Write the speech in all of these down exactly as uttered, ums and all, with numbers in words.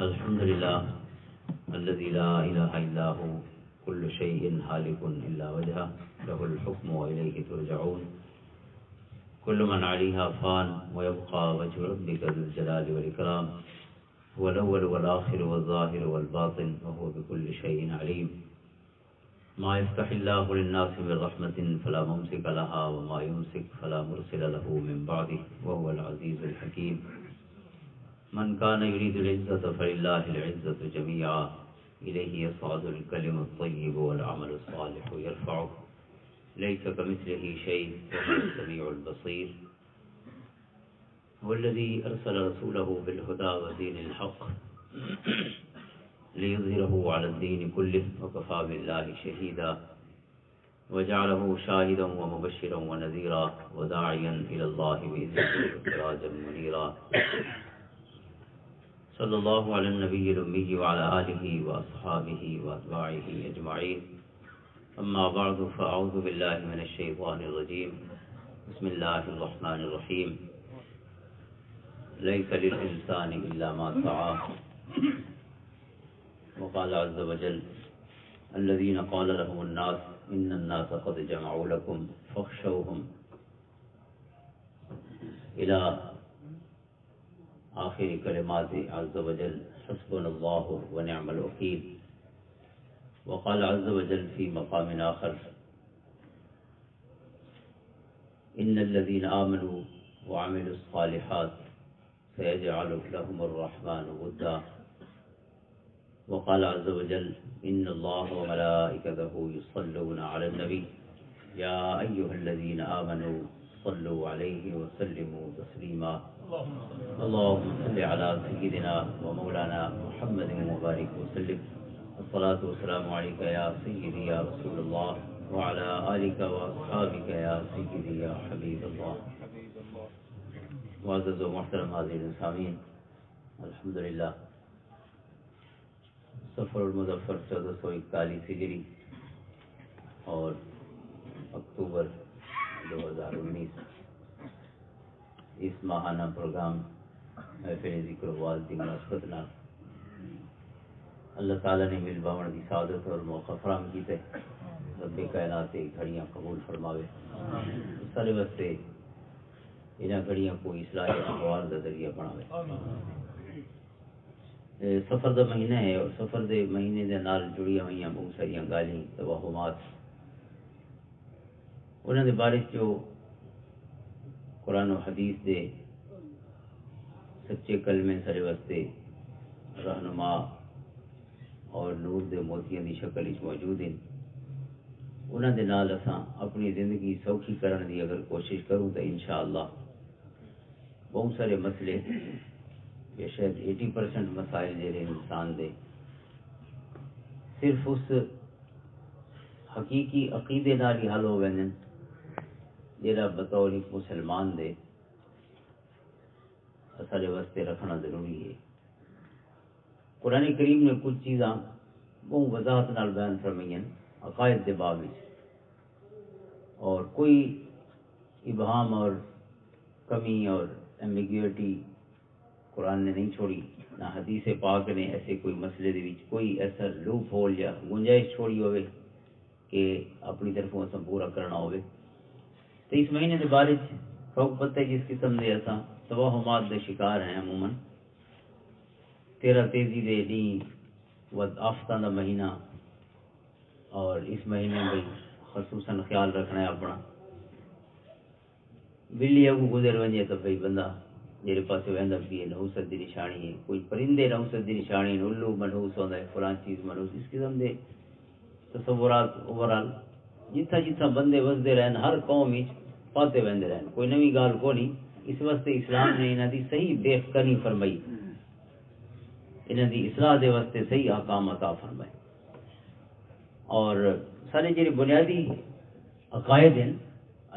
الحمد لله الذي لا إله إلا هو، كل شيء هالك إلا وجهه، له الحكم وإليه ترجعون. كل من عليها فان ويبقى وجه ربك ذو الجلال والإكرام. هو الأول والآخر والظاهر والباطن وهو بكل شيء عليم. ما يفتح الله للناس من رحمة فلا ممسك لها وما يمسك فلا مرسل له من بعده وهو العزيز الحكيم. من كان يريد العزة فلله العزة جميعا. إليه يصعد الكلم الطيب والعمل الصالح يرفعه. ليس كمثله شيء وهو السميع البصير. هو الذي أرسل رسوله بالهدى ودين الحق ليظهره على الدين كله وكفى بالله شهيدا. وجعله شاهدا ومبشرا ونذيرا وداعيا إلى الله بإذنه وسراجا منيرا. صلى الله على النبي الأمي وعلى آله وأصحابه وأتباعه أجمعين. أما بعد، فأعوذ بالله من الشيطان الرجيم. بسم الله الرحمن الرحيم. ليس للإنسان إلا ما سعى. وقال عز وجل: الذين قال لهم الناس إن الناس قد جمعوا لكم فاخشوهم. إلى آخر كلمات عز وجل: حسبنا الله ونعم الوكيل. وقال عز وجل في مقام آخر: إن الذين آمنوا وعملوا الصالحات سيجعل لهم الرحمن ودا. وقال عز وجل: إن الله وملائكته يصلون على النبي، يا أيها الذين آمنوا صلوا عليه وسلموا تسليما. اللهم صل على سيدنا ومولانا محمد وبارك وسلم. الصلاة والسلام عليك يا سيدي يا رسول الله، وعلى آلك وأصحابك يا سيدي يا حبيب الله. معزز و محترم حاضرین سامعین، الحمدللہ، صفر المظفر چودہ سو اکتالیس ہجری اور اکتوبر دو ہزار انیس، اس ماہانہ پروگرام محفل ذکر و وعظ دی مناسبت نال اللہ تعالیٰ نے مل باون دی سعادت اور موقع فراہم کیتے۔ رب کائنات اے گھڑیاں قبول فرماوے، سارے واسطے انہاں گھڑیاں کو اصلاح احوال دا ذریعہ بناوے۔ اے سفر دا مہینہ ہے اور سفر دے مہینے دے نال جڑیاں ہوئیاں بہت ساریاں گالیاں، توہمات، انہاں دے بارے چ جو قرآن و حدیث دے سچے کلمے سارے واسطے رہنما اور نور دے موتیاں دی شکل وچ موجود ہیں، انہاں دے نال اساں اپنی زندگی سوکھی کرن دی اگر کوشش کروں تو انشاءاللہ بہت سارے مسئلے یا شاید ایٹی پرسینٹ مسائل جڑے انسان دے صرف اس حقیقی عقیدے نال ہی حل ہو ویندے، جڑا بطور ایک مسلمان دے سارے واسطے رکھنا ضروری ہے۔ قرآن کریم نے کچھ چیزاں بہت وضاحت نال بیان فرمائیاں عقائد دے باب وچ، اور کوئی ابہام اور کمی اور ایمبیگوٹی قرآن نے نہیں چھوڑی، نہ حدیث پاک نے ایسے کوئی مسئلے دے وچ کوئی ایسا لوپ ہول یا گنجائش چھوڑی ہوئے کہ اپنی طرفوں اساں پورا کرنا ہوئے۔ تے اس مہینے دے بارے چ سب پتہ ہے جس قسم دے اساں توہمات دے شکار ہیں عموماً۔ تیرہ تیزی دے ڈی ود آفتاں دا مہینہ، اور اس مہینے میں خصوصاً خیال رکھنا ہے اپنا۔ بلی اگوں گزر ونجے تو بھئی بندہ جیڑے پاسے ویندا پی ہے، نحوست دی نشانی ہے۔ کوئی پرندے نحوست دی نشانی ہے، الو منحوس ہوندا ہے، فلاں چیز منحوس، اس قسم دے تصورات اوورال جتھاں جتھاں بندے وسدے رہن، ہر قوم وچ پاتے ویندے رہن، کوئی نویں گال کو نہیں۔ اس واسطے اسلام نے انہاں دی صحیح بے فکری فرمائی، انہاں دی اصلاح دے واسطے صحیح احکام عطا فرمائے۔ اور سارے جڑے بنیادی عقائد ہیں،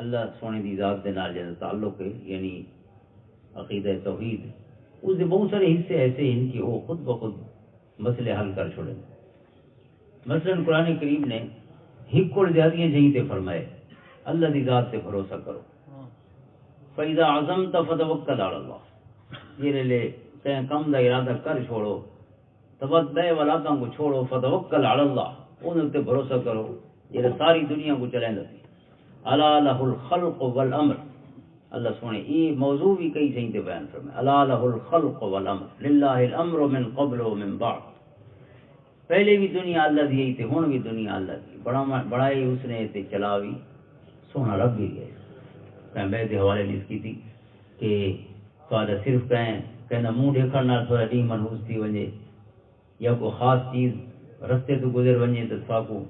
اللہ سونے دی ذات دے نال جڑا تعلق ہے، یعنی عقیدہ توحید، اس دے بہت سارے حصے ایسے ہیں کہ وہ خود بخود مسئلے حل کر چھوڑے۔ مثلاً قرآن کریم نے ہک کول زیادہ جہیں تے فرمائے، اللہ دی ذات تے بھروسہ کرو۔ فَإِذَا عَزَمْتَ فَتَوَكَّلْ عَلَى اللَّهِ۔ جیڑے لے کہیں کم دا ارادہ کر چھوڑو، تبت بے ولاتاں کو چھوڑو، فتوکل علی اللہ، انہاں تے بھروسہ کرو، جڑا ساری دنیا کو چلیندا پیا۔ الا لہ الخلق والامر۔ اللہ سونے یہ موضوع بھی کئی جائیں تے بیان فرمائے، الا لہ الخلق والامر، للہ الامر من قبل و من بعد۔ پہلے بھی دنیا اللہ دی ہے تے ہن بھی دنیا اللہ دی۔ بڑا، بڑائی اس نے تے چلا بھی، سونا رب بھی ہے۔ میں بے دے حوالے نہیں کیتی کہ تہاڈا صرف کہیں، کہیں دا منہ دیکھن نال تھوڑا ڈینہہ منحوس تھی ونجے، یا کوئی خاص چیز رستے تو گزر ونجے تو تھوڑا کو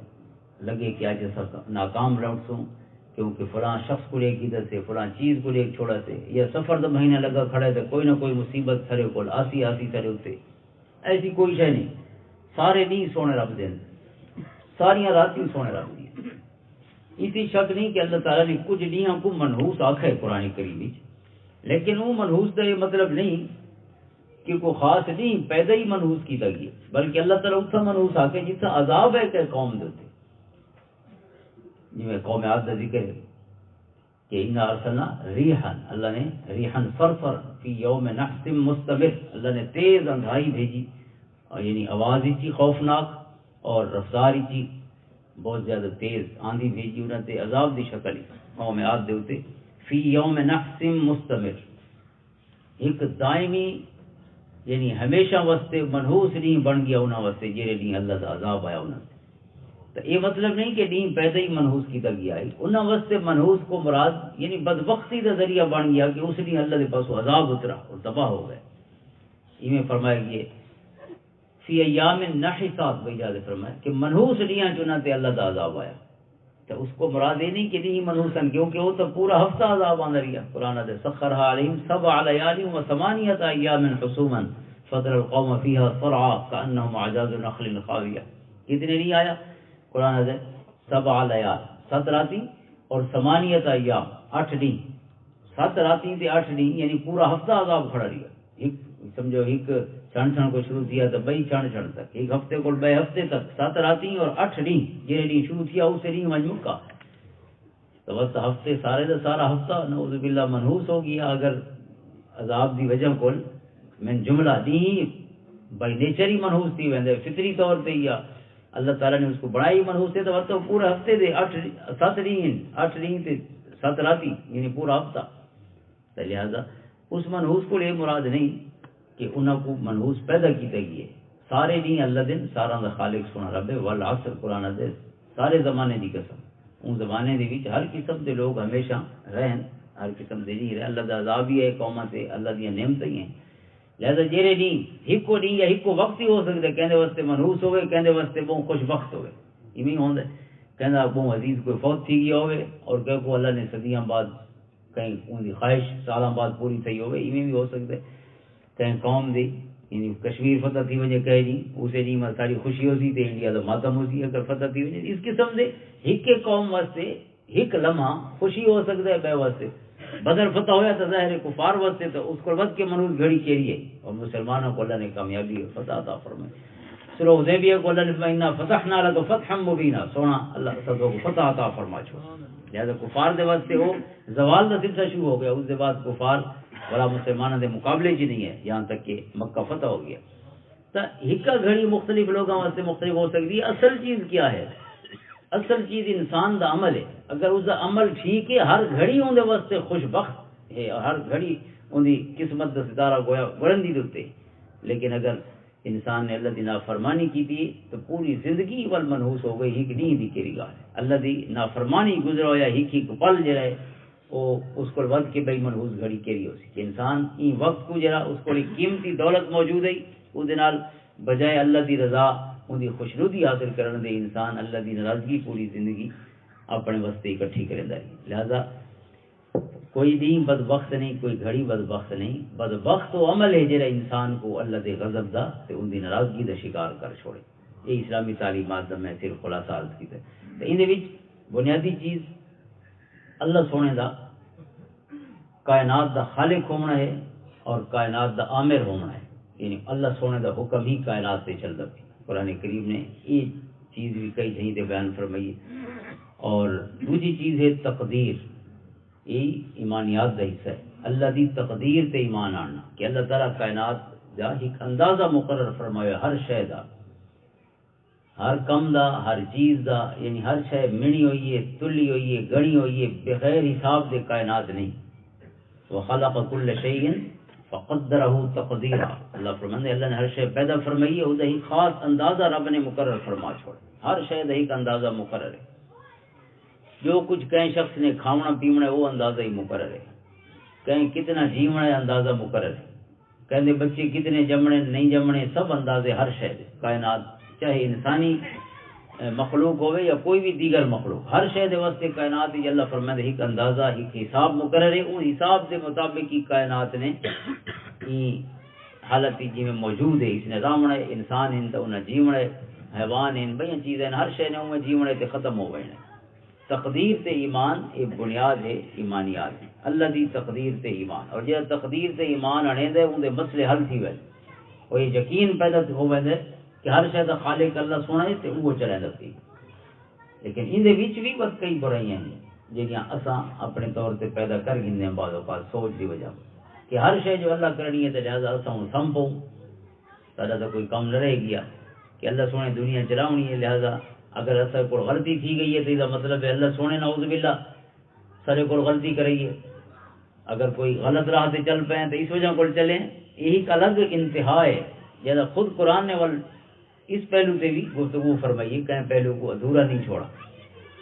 لگے کہ اج اساں ناکام لوٹ سوں، کیونکہ فلاں شخص کو لے کیتا سے، فلاں چیز کو لے چھوڑا سے، یا سفر دا مہینہ لگا کھڑا ہے تو کوئی نہ کوئی مصیبت سارے کول آسی، آسی سارے اتے۔ ایسی کوئی شے نہیں، سارے ڈینہہ سونے رب دے، ساریاں راتیں سونے رب دی۔ اسی شک نہیں کہ اللہ تعالیٰ نے کچھ ڈینہاں کو منحوس آکھا ہے قرآن کریم وچ، لیکن وہ منحوس دا یہ مطلب نہیں کہ کوئی خاص ڈینہہ پیدا ہی منحوس کیتا گیا، بلکہ اللہ تعالیٰ اتھا منحوس آکھے جتھا عذاب ہے کہ قوم دے اتے۔ جویں قوم عاد دا ذکر ہے کہ انا ارسلنا ریحا، اللہ نے ریحا صرصرا فی یوم نحس مستمر، اللہ نے تیز اندھائی بھیجی، اور یعنی آواز اچی خوفناک اور رفتار اچی بہت زیادہ تیز آندھی بھیجی انہاں تے عذاب دی شکل اچ قوم عاد دے اتے فی یوم نحس مستمر، ایک دائمی، یعنی ہمیشہ واسطے منحوس نہیں بن گیا انہاں واسطے، جہڑے نہیں اللہ دا عذاب آیا انہاں تے۔ تو یہ مطلب نہیں کہ دین پیدا ہی منحوس کیتا گیا ہے۔ انہاں واسطے منحوس کو مراد یعنی بدبختی دا ذریعہ بن گیا کہ اس دن اللہ دے پاسوں عذاب اترا اور تباہ ہو گئے۔ ایویں فرمایا گیا، فی ایام نحسات، بھائی جادے فرمایا کہ منحوس ڈیاں چ انہاں تے اللہ دا عذاب آیا۔ تو اس کو مراد یہ نہیں کہ نہیں منحوس ہیں، کیونکہ وہ تو پورا ہفتہ عذاب آندا رہیا۔ قرآن دے سخرها علیہم سبع لیال و ثمانیۃ ایام حسوما فتر القوم فیها صرعا کأنهم اعجاز نخل خاویہ۔ کتنے نہیں آیا؟ قرآن دے سبع لیال، ست راتیں، اور ثمانیۃ ایام، اٹھ دن۔ ست راتیں تے اٹھ دن، یعنی پورا ہفتہ عذاب کھڑا رہیا۔ ایک، سمجھو، ایک چھن چھن کو شروع کیا تو بئی چھن چھن تک، ایک ہفتے کو بئی ہفتے تک، ست راتیں اور اٹھ دن، جہڑے دن شروع کیا، اسے دن ونج مکا۔ تو بس ہفتے سارے دا سارا ہفتہ، نعوذ باللہ، منحوس ہو گیا۔ اگر عذاب دی وجہ کول من جملہ دین بائی نیچر ہی منحوس تھی ویندے، فطری طور تے ہی آ۔ اللہ تعالیٰ نے اس کو بنایا ہی منحوس تے، تو ورتو پورے ہفتے دے اٹھ، ست دن، اٹھ دن تے ست راتی، یعنی پورا ہفتہ۔ تے لہذا اس منحوس کو یہ مراد نہیں کہ انہاں کو منحوس پیدا کیتا گیا ہے۔ سارے دن اللہ دن، سارا دا خالق سونا رب ہے۔ والعصر، قرآن دے سارے زمانے دی قسم۔ اون زمانے دے وچ ہر قسم دے لوگ ہمیشہ رہن، ہر قسم دے نہیں رہے۔ اللہ دا عذاب ہی ہے قوماں تے، اللہ دیاں نعمتاں ہی ہیں۔ لہذا جیرے نہیں، ہکو نہیں یا ہکو وقت ہی ہو سکتا ہے، کہندے واسطے منحوس ہوئے، کہندے واسطے بہت خوش بخت ہوئے۔ ایویں ہوندا ہے، کہندا بہت عزیز کوئی فوت تھی گیا ہوئے اور کہہ کو اللہ نے صدیاں بعد کہیں ان دی خواہش سالاں بعد پوری تھی ہوئے، ایویں بھی ہو سکتا ہے۔ کہیں قوم دی، یعنی کشمیر فتح تھی وجہ کہے جی، اسے جی میں ساری خوشی ہو سی تے انڈیا دا ماتم ہو سی، اگر فتح تھی وجہ اس قسم دے ہک ایک قوم واسطے ہک لمحہ خوشی ہو سکتا ہے بے واسطے۔ بدر فتح ہویا تو ظاہر ہے کفار واسطے تو اس کو ود کے منوز گھڑی کیری ہے اور مسلمانوں کو اللہ نے کامیابی اور فتح عطا فرمائی۔ سورہ حدیبیہ کو اللہ نے فرمایا، "انا فتحنا لک فتحا مبینا"، سونا اللہ تعالیٰ کو فتح عطا فرما چھو۔ لہذا کفار دے واسطے وہ زوال دا سلسلہ شروع ہو گیا، اس دے بعد کفار والا مسلمانوں دے مقابلے چ نہیں ہے، یہاں تک کہ مکہ فتح ہو گیا۔ تو ہکا گھڑی مختلف لوگوں واسطے مختلف ہو سکتی ہے۔ اصل چیز کیا ہے؟ اصل چیز انسان دا عمل ہے۔ اگر اس دا عمل ٹھیک ہے، ہر گھڑی اون دے واسطے خوش بخت ہے، ہر گھڑی اون دی قسمت دا ستارہ گویا بلندی دے اُتے۔ لیکن اگر انسان نے اللہ دی نافرمانی کی تھی تو پوری زندگی ول منحوس ہو گئی، ہک نہیں دی کیری گال ہے۔ اللہ دی نافرمانی گزرا ہویا ہک ہک پل جڑا ہے، وہ اس کو ود کے بئی منحوس گھڑی کیری ہو سی کہ انسان این وقت کو جڑا اس کو قیمتی دولت موجود ہے، اس دے نال بجائے اللہ دی رضا، ان دی خوشنودی حاصل کرن دے، انسان اللہ دی ناراضگی پوری زندگی اپنے واسطے اکٹھی کریندا ہے۔ لہذا کوئی دین بدبخت نہیں، کوئی گھڑی بدبخت نہیں۔ بدبخت وہ عمل ہے جڑا انسان کو اللہ دے غضب دا تے ان دی ناراضگی دا شکار کر چھوڑے۔ یہ اسلامی تعلیمات دا میں صرف خلاصہ عرض کیتا ہے۔ تے ان دے وچ بنیادی چیز اللہ سونے دا کائنات دا خالق ہونا ہے اور کائنات دا آمر ہونا ہے۔ یعنی اللہ سونے دا حکم ہی کائنات تے چلدا پیا۔ قرآن کریم نے یہ چیز بھی کئی تھیں تے بیان فرمائی ہے۔ اور دوجی چیز ہے تقدیر، یہ ایمانیات دا حصہ ہے۔ اللہ دی تقدیر تے ایمان آننا کہ اللہ تعالیٰ کائنات دا ایک اندازہ مقرر فرمایا ہر شے دا، ہر کم دا، ہر چیز دا، یعنی ہر شے منی ہوئی ہے، تلی ہوئی ہے، گنی ہوئی ہے، بغیر حساب دے کائنات نہیں۔ وخلق کل شیء فقدره تقدیرا۔ اللہ فرماندے، اللہ نے ہر شے پیدا فرمائی ہے، اس دا ایک خاص اندازہ رب نے مقرر فرما چھوڑا۔ ہر شے دا ایک اندازہ مقرر ہے۔ جو کچھ کہیں شخص نے کھاونا پیونا ہے، وہ اندازہ ہی مقرر ہے۔ کہیں کتنا جیونا ہے، اندازہ مقرر ہے۔ کہندے بچے کتنے جمنے، نہیں جمنے، سب اندازے ہر شے دے۔ کائنات، چاہے انسانی، اے، مخلوق ہوئے یا کوئی بھی دیگر مخلوق، ہر شے دے واسطے کائنات وچ اللہ فرمائے ایک اندازہ، ایک حساب مقرر ہے۔ ان حساب دے مطابق ہی کائنات نے ای حالت وچ جویں موجود ہے، اس نے راونا ہے، انسان ہیں تو انہاں جیونا ہے، حیوان ہیں، بڑیاں چیزیں ہیں، ہر شے نے اوویں جیونا ہے تے ختم ہو وینا ہے۔ تقدیر تے ایمان، اے بنیاد ہے ایمانیات دی۔ اللہ دی تقدیر تے ایمان، اور جڑا تقدیر تے ایمان اڑیندا ہے، اوندے مسئلے حل تھی ویندے۔ او یہ یقین پیدا ہو ویندا ہے کہ ہر شے دا خالق اللہ سونا ہے تے اوہ چلیندا پئی۔ لیکن ایندے وچ بھی بس کئی برائیاں ہیں، جڑیاں اساں اپنے طور تے پیدا کر گھندے ہیں، بعض اوقات سوچ دی وجہ، کہ ہر شے جو اللہ کرنی ہے تے لہذا اساں ہن سم پاؤں۔ ساڈا تاں کوئی کم نہ رہ گیا کہ اللہ سونے دنیا چلاونی ہے، لہذا اگر اساں کول غلطی تھی گئی ہے تو اس دا مطلب ہے اللہ سونے، نعوذ باللہ، ساڈے کول غلطی کرائی ہے۔ اگر کوئی غلط راہ تے چل پئے تو اس وجہ کول چلے۔ یہ ایک الگ انتہا ہے، جہاں خود قرآن نے ول اس پہلو تے بھی گفتگو فرمائی ہے، کہیں پہلو کو ادھورا نہیں چھوڑا۔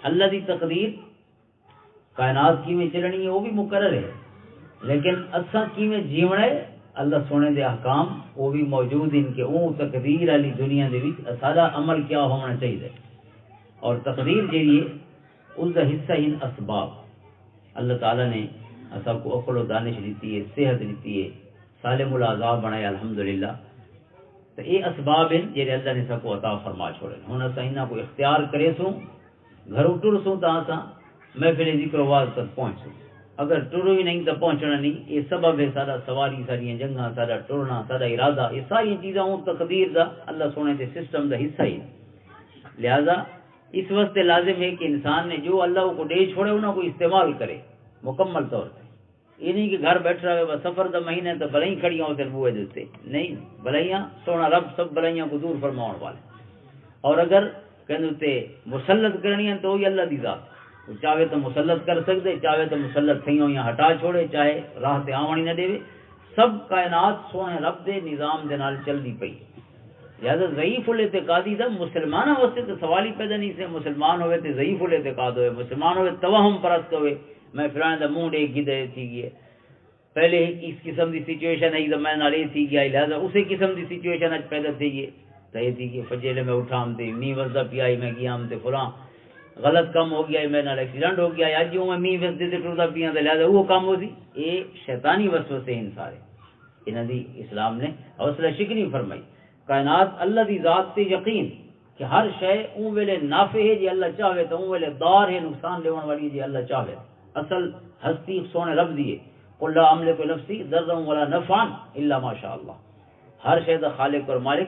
اللہ دی تقدیر کائنات کیویں چلنی ہے، وہ بھی مقرر ہے، لیکن اساں کیویں جیونا ہے، اللہ سونے دے احکام وہ بھی موجود ہیں کہ اون تقدیر والی دنیا دے وچ سارا عمل کیا ہونا چاہیے۔ اور تقدیر جیڑی ہے، اس دا حصہ ہیں اسباب۔ اللہ تعالیٰ نے اساں کو عقل و دانش دیتی ہے، صحت دیتی ہے، سالم الاعضاء بنایا الحمدللہ۔ تے اے اسباب ہیں جڑے اللہ نے ساکو عطا فرما چھوڑے۔ ہن اساں انہاں کو اختیار کرے سوں، گھروں ٹر سوں تاں اساں محفل ذکر و واز تک پہنچ سوں۔ اگر ٹروں ہی نہیں تاں پہنچنا نہیں۔ اے سبب ہے سارا، سواری، ساریاں جنگاں، سارا ٹرنا، سارا ارادہ، اے ساری چیزاں اون تقدیر دا، اللہ سونے دے سسٹم دا حصہ ہی۔ لہذا اس واسطے لازم ہے کہ انسان نے جو اللہ کو دے چھوڑے، انہاں کو استعمال کرے مکمل طور تے۔ یہ نہیں کہ گھر بیٹھ رہا ہے، بس سفر دا مہینہ ہے تو بلائیں کھڑیاں ہوتے بوئے دیتے۔ نہیں، بلائیاں، سونا رب سب بلائیاں کو دور فرماؤن والے۔ اور اگر کہندے تے مسلط کرنی ہے تو وہی اللہ دی ذات۔ وہ چاہے تو مسلط کر سکدے، چاہے تو مسلط تھئی ہوئیاں ہٹا چھوڑے، چاہے راہ تے آوݨ ہی نہ دیوے۔ سب کائنات سونے رب دے نظام دے نال چلدی پئی۔ لہذا ضعیف الاعتقادی دا مسلماناں واسطے تو سوال ہی پیدا نہیں سے۔ مسلمان ہوئے تے ضعیف الاعتقاد ہوئے، مسلمان ہوئے توہم پرست ہوئے، میں فلانے دا منہ ڈیکھ کے دے تھی گئے۔ پہلے اس قسم دی سچویشن ہے، میں نال اے تھی گیا، لہذا اسے قسم دی سچویشن اج پیدا تھی گئے۔ تے اے تھی گئے، فجے لے میں اٹھا ہم تے مینہ وسدا پیا ہی، میں گیا ہم تے فلاں غلط کم ہو گیا ہی، میں نال ایکسیڈنٹ ہو گیا ہی، اج یوں میں مینہ وسدے تے ٹردا پیاں تے لہذا وہ کم ہو سی۔ اے شیطانی وسوسے ہیں سارے۔ انہاں دی اسلام نے حوصلہ شکنی فرمائی۔ کائنات اللہ دی ذات تے یقین کہ ہر شے اون ویلے نافع ہے جے اللہ چاہے، تے اون ویلے ضار ہے، نقصان دیون والی ہے جے اللہ چاہے۔ اصل ہستی سونے رب دی ہے۔ قل لا املک لنفسی ضرا ولا نفعا الا ما شاء اللہ۔ ہر شے دا خالق اور مالک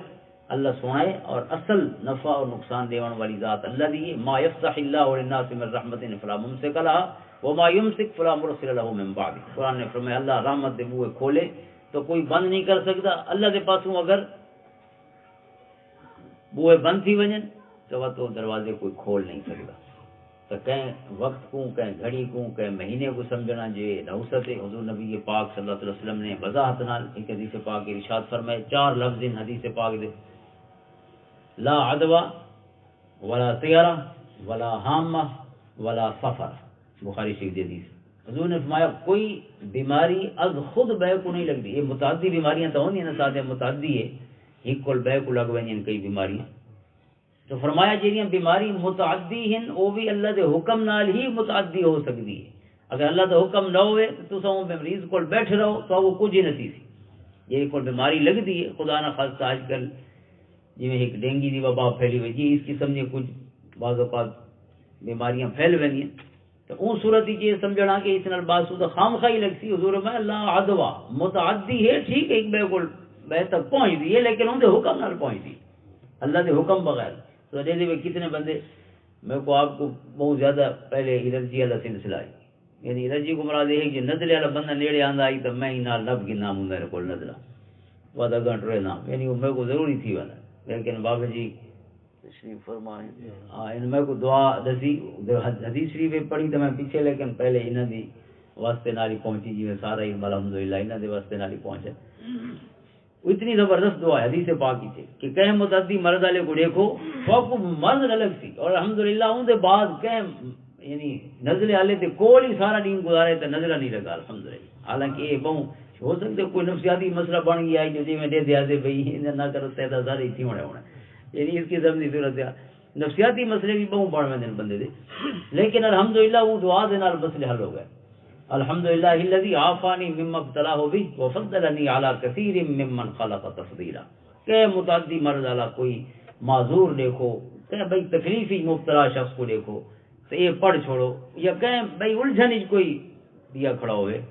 اللہ سونا ہے، اور اصل نفع اور نقصان دیون والی ذات اللہ دی ہے۔ ما یفتح اللہ للناس من رحمت فلا ممسک لها وما یمسک فلا مرسل له من بعد۔ قرآن نے فرمایا، اللہ رحمت دے بوئے کھولے تو کوئی بند نہیں کر سکتا۔ اللہ دے پاسوں اگر بوئے بند تھی ونجن، تو وہ تو دروازے کوئی کھول نہیں سکتا۔ تو کہیں وقت کو، کہیں گھڑی کو، کہیں مہینے کو سمجھنا جے نحوست ہے۔ حضور نبی پاک صلی اللہ علیہ وسلم نے وضاحت نال ایک حدیث پاک ارشاد فرمائے، چار لفظ ان حدیث پاک دے، لا عدوى ولا طیرہ ولا حامہ ولا صفر۔ بخاری شریف دی حدیث۔ حضور نے فرمایا، کوئی بیماری از خود بے کو نہیں لگتی۔ یہ متعدی بیماریاں تو ہوندیاں نے، ساتھ متعدی ہے، ایک کول بے کو لگ ویندیاں کئی بیماریاں۔ تو فرمایا، جہڑیاں بیماری متعدی ہیں، وہ بھی اللہ دے حکم نال ہی متعدی ہو سکتی ہے۔ اگر اللہ دا حکم نہ ہوئے تو تساں وہ مریض کول بیٹھے رہو تو وہ کچھ ہی نہ سی۔ جہڑے کول بیماری لگتی ہے، خدا نہ خواستہ اج کل جویں ایک ڈینگی دی وبا پھیلی ہوئی جی، اس قسم دی کچھ بعض اوقات بیماریاں پھیل ویندیاں۔ تے اون صورت وچ یہ سمجھنا کہ اس نال باسو دا خام خائی لگ سی۔ حضور میں اللہ عدوہ متعدی ہے، ٹھیک ہے، ایک بے کول بے تک پہنچ دی ہے، لیکن اون دے حکم نال پہنچ دی، اللہ دے حکم بغیر۔ تو دے دے کتنے بندے، میں کو آپ کو بہت زیادہ پہلے الرجی والا سلسلہ ہے، یعنی الرجی کو مراد یہ ہے کہ نزلے والا بندہ نیڑے آندا آئی تو میں ہی نال رب کے نام ہوں میرے کول نزلہ۔ وعدہ گھنٹ رہنا، یعنی وہ میرے کو ضروری تھی والا۔ لیکن بابا جی تشریف فرمائیں۔ ہاں، ان میں کو دعا دسی، ادھر حد-، حدیث شریف پڑھی تو میں پیچھے، لیکن پہلے انہاں دی واسطے نال ہی پہنچی، جی میں سارا علم الحمدللہ انہاں دے واسطے نال ہی پہنچا۔ وہ اتنی زبردست دعا ہے حدیث پاک کی تھی کہ کہیں متعدی مرض والے کو دیکھو، تو آپ کو مرض نہ لگ سی۔ اور الحمدللہ ان دے بعد کہیں، یعنی نزلے والے تے کول ہی سارا دین گزارے تے نزلہ نہیں لگا، الحمدللہ۔ حالانکہ یہ بہوں ہو سکتا ہے کوئی نفسیاتی مسئلہ بن گیا ہے جو جی میں دے دیا دے بھئی، انہاں نہ کرو، تے دا سارے اتھی ہونے ہونے۔ یعنی اس قسم دی صورت ہے۔ نفسیاتی مسئلے بھی بہوں بن ویندے نے بندے دے۔ لیکن الحمدللہ وہ دعا دے نال مسئلے حل ہو گئے۔ الحمدللہ الذی عافانی مما ابتلاہ بہ وفضلنی علی کثیر ممن خلق تفضیلا۔ کہ متعدی مرض والا کوئی معذور دیکھو، کہ بھئی تکلیف وچ مبتلا شخص کو دیکھو، تو یہ پڑھ چھوڑو۔ یا کہیں بھئی الجھن وچ کوئی دیا کھڑا ہوئے،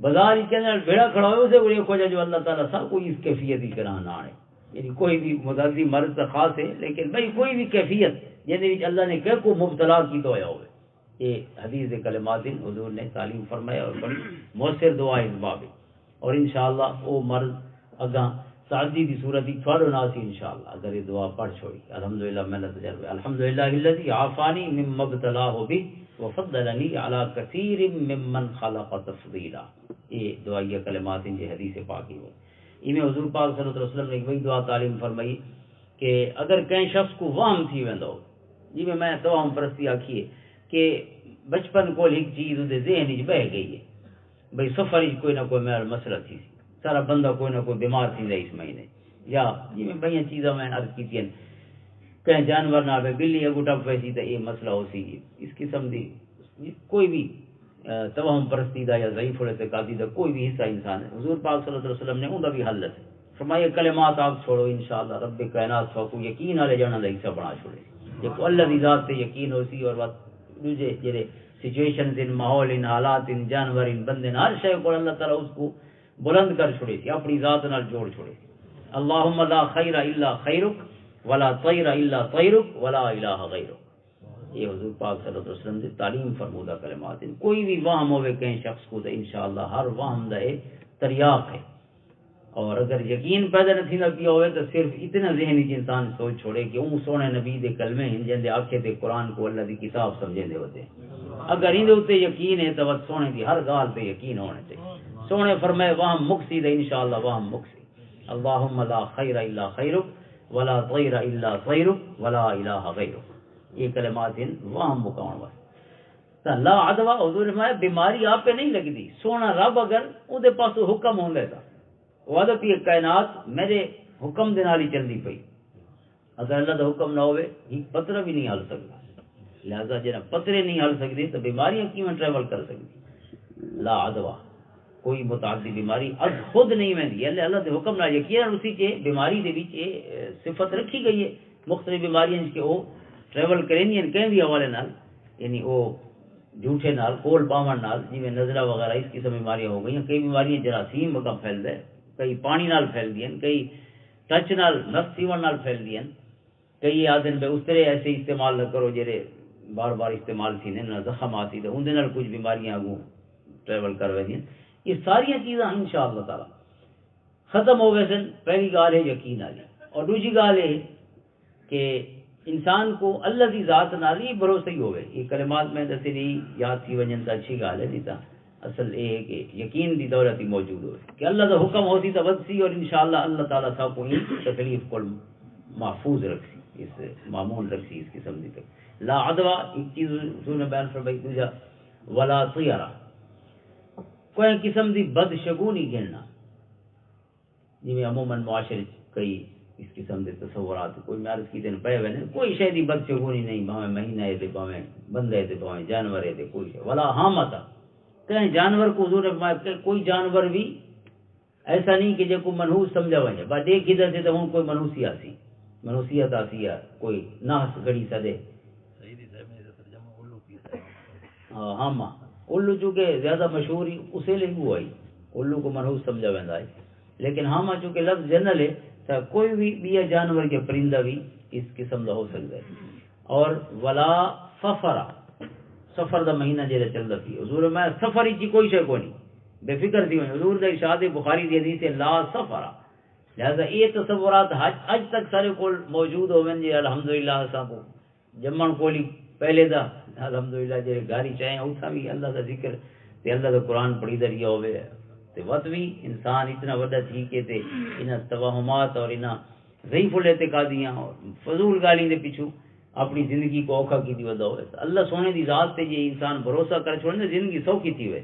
بازار وچ کہنے نال بھیڑا کھڑا ہوئے، اسے کو دیکھو جا جو اللہ تعالیٰ سب کو اس کیفیت کی کرا نہ آنے۔ یعنی کوئی بھی متعدی مرض تو خاص ہے، لیکن بھئی کوئی بھی کیفیت جن وچ اللہ نے کہہ کو مبتلا کیتا ہویا ہوئے، یہ حدیث دے کلمات ہیں، حضور نے تعلیم فرمایا اور بڑی مؤثر دعا ہے اس باب میں۔ اور انشاءاللہ وہ مرض اگاں تعدی دی صورت ہی چھوڑو نہ سی انشاءاللہ، اگر یہ دعا پڑھ چھوڑی۔ الحمدللہ میں نے تجربہ، الحمدللہ الذی عافانی مما ابتلاہ بہ وفضلنی علی کثیر ممن خلق تفضیلا۔ یہ دعائیہ کلمات ہیں جی حدیث پاک ہی ہوئے۔ ایویں حضور پاک صلی اللہ علیہ وسلم نے ایک وہی دعا تعلیم فرمائی کہ اگر کہیں شخص کو وہم تھی ویندو، جی میں توہم پرستی آکھیے کہ بچپن کول ایک چیز اودے ذہن وچ بہ گئی ہے، بھئی سفر وچ کوئی نہ کوئی میرا مسئلہ تھی سی، سارا بندہ کوئی نہ کوئی بیمار تھی اس مہینے، یا جی میں بڑیاں چیزاں میں عرض کیتیاں، کہیں جانور نال بے بلی اگو ٹپ پے سی تے یہ مسئلہ ہو سی۔ اس قسم دی کوئی بھی، آ، توہم پرستی دا یا ضعیف الاعتقادی دا کوئی بھی حصہ انسان ہے، حضور پاک صلی اللہ علیہ وسلم نے اوندا بھی حل ہے۔ فرمایا کلمات آپ چھوڑو، انشاءاللہ رب کائنات سو کو یقین والے جاناں دا حصہ بنا چھوڑے۔ جے کو اللہ دی ذات تے یقین ہو سی اور وقت دوجے جڑے سچویشنز ان، ماحول ان، حالات ان، جانور ان، بندے ان، ہر شے کو اللہ تعالیٰ اس کو بلند کر چھوڑے سی، اپنی ذات نال جوڑ چھوڑے سی۔ اللہم لا خیر الا خیرک، ولا طیر الا طیرک، ولا الہ غیرک۔ یہ حضور پاک صلی اللہ علیہ وسلم دی تعلیم فرمودہ کلمات ہیں۔ کوئی بھی وہم ہوئے کہیں شخص کو تو انشاءاللہ ہر وہم دا یہ تریاق ہے۔ اور اگر یقین پیدا نہ تھیندا پیا ہوئے تو صرف اتنا ذہن وچ انسان سوچ چھوڑے کہ اون سونے نبی دے کلمے ہیں جن دے آکھے تے قرآن کو اللہ دی کتاب سمجھے دے ہوتے ہیں۔ اگر ان دے اتے یقین ہے تو بس سونے دی ہر گال تے یقین ہونے تے۔ سونے فرمائے وہم مکسی تے انشاءاللہ وہم مکسی۔ اللہم لا خیر الا خیرک، ولا طیر الا طیرک، ولا الہ غیرک۔ یہ کلمات ہیں وہم مکاؤن واسطے۔ تا لا عدویٰ، حضور فرمایا، بیماری آپ پہ نہیں لگدی۔ سونا رب اگر اودے پاسوں حکم ہوندا ہے تا، وعدہ پی کائنات میرے حکم دے نال ہی چلدی پئی۔ اگر اللہ دا حکم نہ ہوئے، ہی پترا بھی نہیں ہل سکدا۔ لہذا جڑا پترے نہیں ہل سکدے، تو بیماریاں کیویں ٹریول کر سکدی؟ لا عدویٰ، کوئی متعدی بیماری از خود نہیں ویندی۔ اللہ، اللہ دے حکم نال یقیناً اسی چ بیماری دے وچ یہ، اے، صفت رکھی گئی ہے۔ مختلف بیماریاں جس کے وہ ٹریول کریں ہیں، کہیں بھی حوالے نال، یعنی وہ جھوٹے نال، کول پاون نال، جویں نزلہ وغیرہ اس قسم بیماریاں ہو گئیاں۔ کئی بیماریاں جراثیم وگا پھیلدا ہے، کئی پانی نال پھیلدی ہیں، کئی ٹچ نال، مس تھیون نال پھیلدی ہیں۔ کئی آدھن بے اس طرح ایسے استعمال نہ کرو جڑے بار بار استعمال تھی نے، نہ زخم آتی، تو اندے نال کچھ بیماریاں اگوں ٹریول کر ویندیاں۔ یہ ساریاں چیزاں انشاءاللہ تعالیٰ ختم ہو ویسن۔ پہلی گال ہے یقین والی، اور دوسری گال ہے کہ انسان کو اللہ دی ذات نال ہی بھروسہ ہی ہوئے۔ یہ کلمات میں دسے نہیں یاد تھی وجن تو اچھی گال ہے، نہیں تو اصل یہ ہے کہ یقین دی دولت ہی موجود ہوئے کہ اللہ دا حکم ہو سی تو ود سی، اور انشاءاللہ اللہ تعالیٰ سب کو اس تکلیف کو محفوظ رکھ سی، اس مامون رکھ سی، اس قسم دی تک۔ لا عدویٰ، ایک چیز حضور نے بیان فرمائی، دوجا ولا طیرہ، کوئی قسم دی بدشگونی گننا۔ جویں عموماً معاشرے وچ کئی اس قسم دے تصورات، کوئی میں عرض کیتے نے پئے ہوئے نے، کوئی شے دی بدشگونی نہیں، بھاویں مہینہ ہے تے بھاویں بندہ ہے تے بھاویں جانور ہے تے کوئی شے۔ ولا ہامتا، کہیں جانور کو حضور نے فرمایا کہ کوئی جانور بھی ایسا نہیں کہ جے کو منحوس سمجھا ونجے۔ بس دیکھ کدھر سے تو ہن کوئی منحوسی آسی، منحوسیت آسی ہے، کوئی نحس گھڑی سدے۔ ہاں، ہاما۔ الو چونکہ زیادہ مشہور ہی، اسے لیے وہ آئی۔ الو کو منحوس سمجھا ویندا ہے۔ لیکن ہاما چونکہ لفظ جنرل ہے، تو کوئی بھی بیا جانور یا پرندہ بھی اس قسم کا ہو سکتا ہے۔ اور ولا صفرا، صفر دا مہینہ جیڑا چلدا پیا۔ حضور میں سفر ہی کوئی شے کوئی نہیں۔ بے فکر تھی ویں۔ حضور دا ارشاد بخاری دی حدیث ہے، لا صفرا۔ لہذا یہ تصورات حج اج تک سارے کول موجود ہوون جی، الحمدللہ۔ اساں کو جمن کول ہی پہلے دا، الحمدللہ، جے گاری چاہے اتھا بھی اللہ دا ذکر تے اللہ دا قرآن پڑھی دا رہیا ہوئے، تے وقت بھی انسان اتنا وڈا تھی کے تے انہاں توہمات اور انہاں ضعیف الاعتقادیاں اور فضول گالیاں دے پیچھے اپنی زندگی کو اوکھا کیتی ودا ہوئے۔ اللہ سونے دی ذات تے جے انسان بھروسہ کر چھوڑے تے زندگی سوکھی تھی ہوئے۔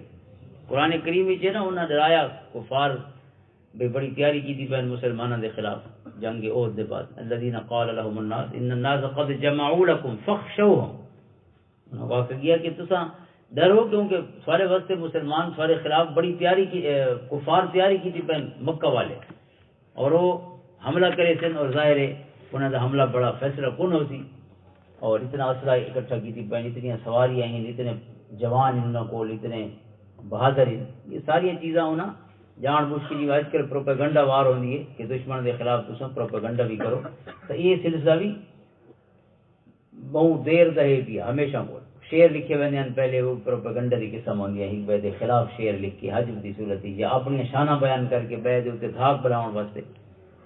قرآن کریم وچ ہے نا، انہاں ڈرایا کفار بے بڑی تیاری کیتی پین مسلماناں دے خلاف جنگ احد دے بعد۔ الذين قال لهم الناس ان الناس قد جمعوا لكم فاخشوهم۔ انہاں کو آکھیا گیا کہ تساں ڈرو، کیونکہ سارے واسطے مسلمان سارے خلاف بڑی تیاری کی، اے، کفار تیاری کیتی پین مکہ والے، اور وہ حملہ کرے سن، اور ظاہر ہے انہاں دا حملہ بڑا فیصلہ کن ہو سی، اور اتنا اسلحہ اکٹھا کیتی پین، اتنی سواریاں ہیں، اتنے جوان ہیں انہاں کول، اتنے بہادر ہیں۔ یہ ساری چیزاں انہاں جان بوجھ کے، جی آج کل پروپیگنڈا وار ہوندی ہے کہ دشمن دے خلاف تساں پروپیگنڈا بھی کرو، تو یہ سلسلہ بھی بہت دیر دا ہے پیا، ہمیشہ کول شعر لکھے ویندے ہیں۔ پہلے وہ پروپیگنڈا دی قسم ہوندی ہے، ایک بے دے خلاف شعر لکھ کے حجب دی صورت وچ یا اپنی شانہ بیان کر کے بے دے اُتے دھاک بلاون واسطے۔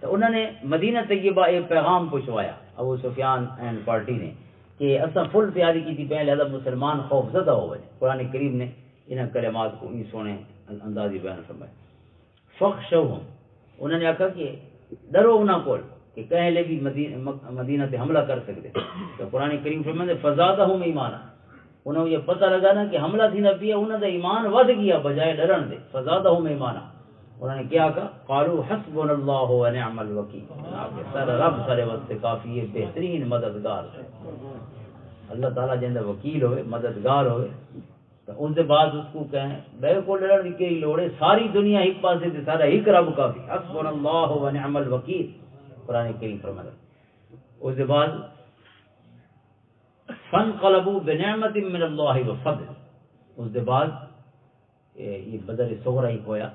تو انہاں نے مدینہ طیبہ اے پیغام پہنچوایا ابو سفیان اینڈ پارٹی نے کہ اساں فل تیاری کیتی پئے، لہذا مسلمان خوف زدہ ہو وجے۔ قرآن کریم نے انہاں کلمات کو ای سونے انداز وچ بیان فرمایا۔ فخشوہم، انہاں نے آکھا کہ ڈرو انہاں کول کہ کہیں لے بھی مدی-، مک-، مدینہ تے حملہ کر سکدے۔ تو قرآن کریم فرمائے، فزادہم ایمانا، انہاں کو یہ پتہ لگا نا کہ حملہ تھی نہ پیا، انہاں دا ایمان ودھ گیا بجائے ڈرن دے۔ فزادہم ایمانا، انہاں نے کیا کہا؟ قالوا حسبنا اللہ و نعم الوکیل، انہاں آکھیا سارا رب سارے واسطے کافی ہے، بہترین مددگار ہے۔ اللہ تعالیٰ جندا وکیل ہوئے، مددگار ہوئے، تو اس دے بعد اس کو کہیں، بے کو لڑن دی کئی لوڑ ہے، ساری دنیا ایک پاسے تے سارا ایک رب کافی، حسبنا اللہ و نعم الوکیل، قرآن کریم فرماتا۔ اس دے بعد، فانقلبوا بنعمت من اللہ و فضل، اس دے بعد اے، یہ بدر صغرا ہی ہویا،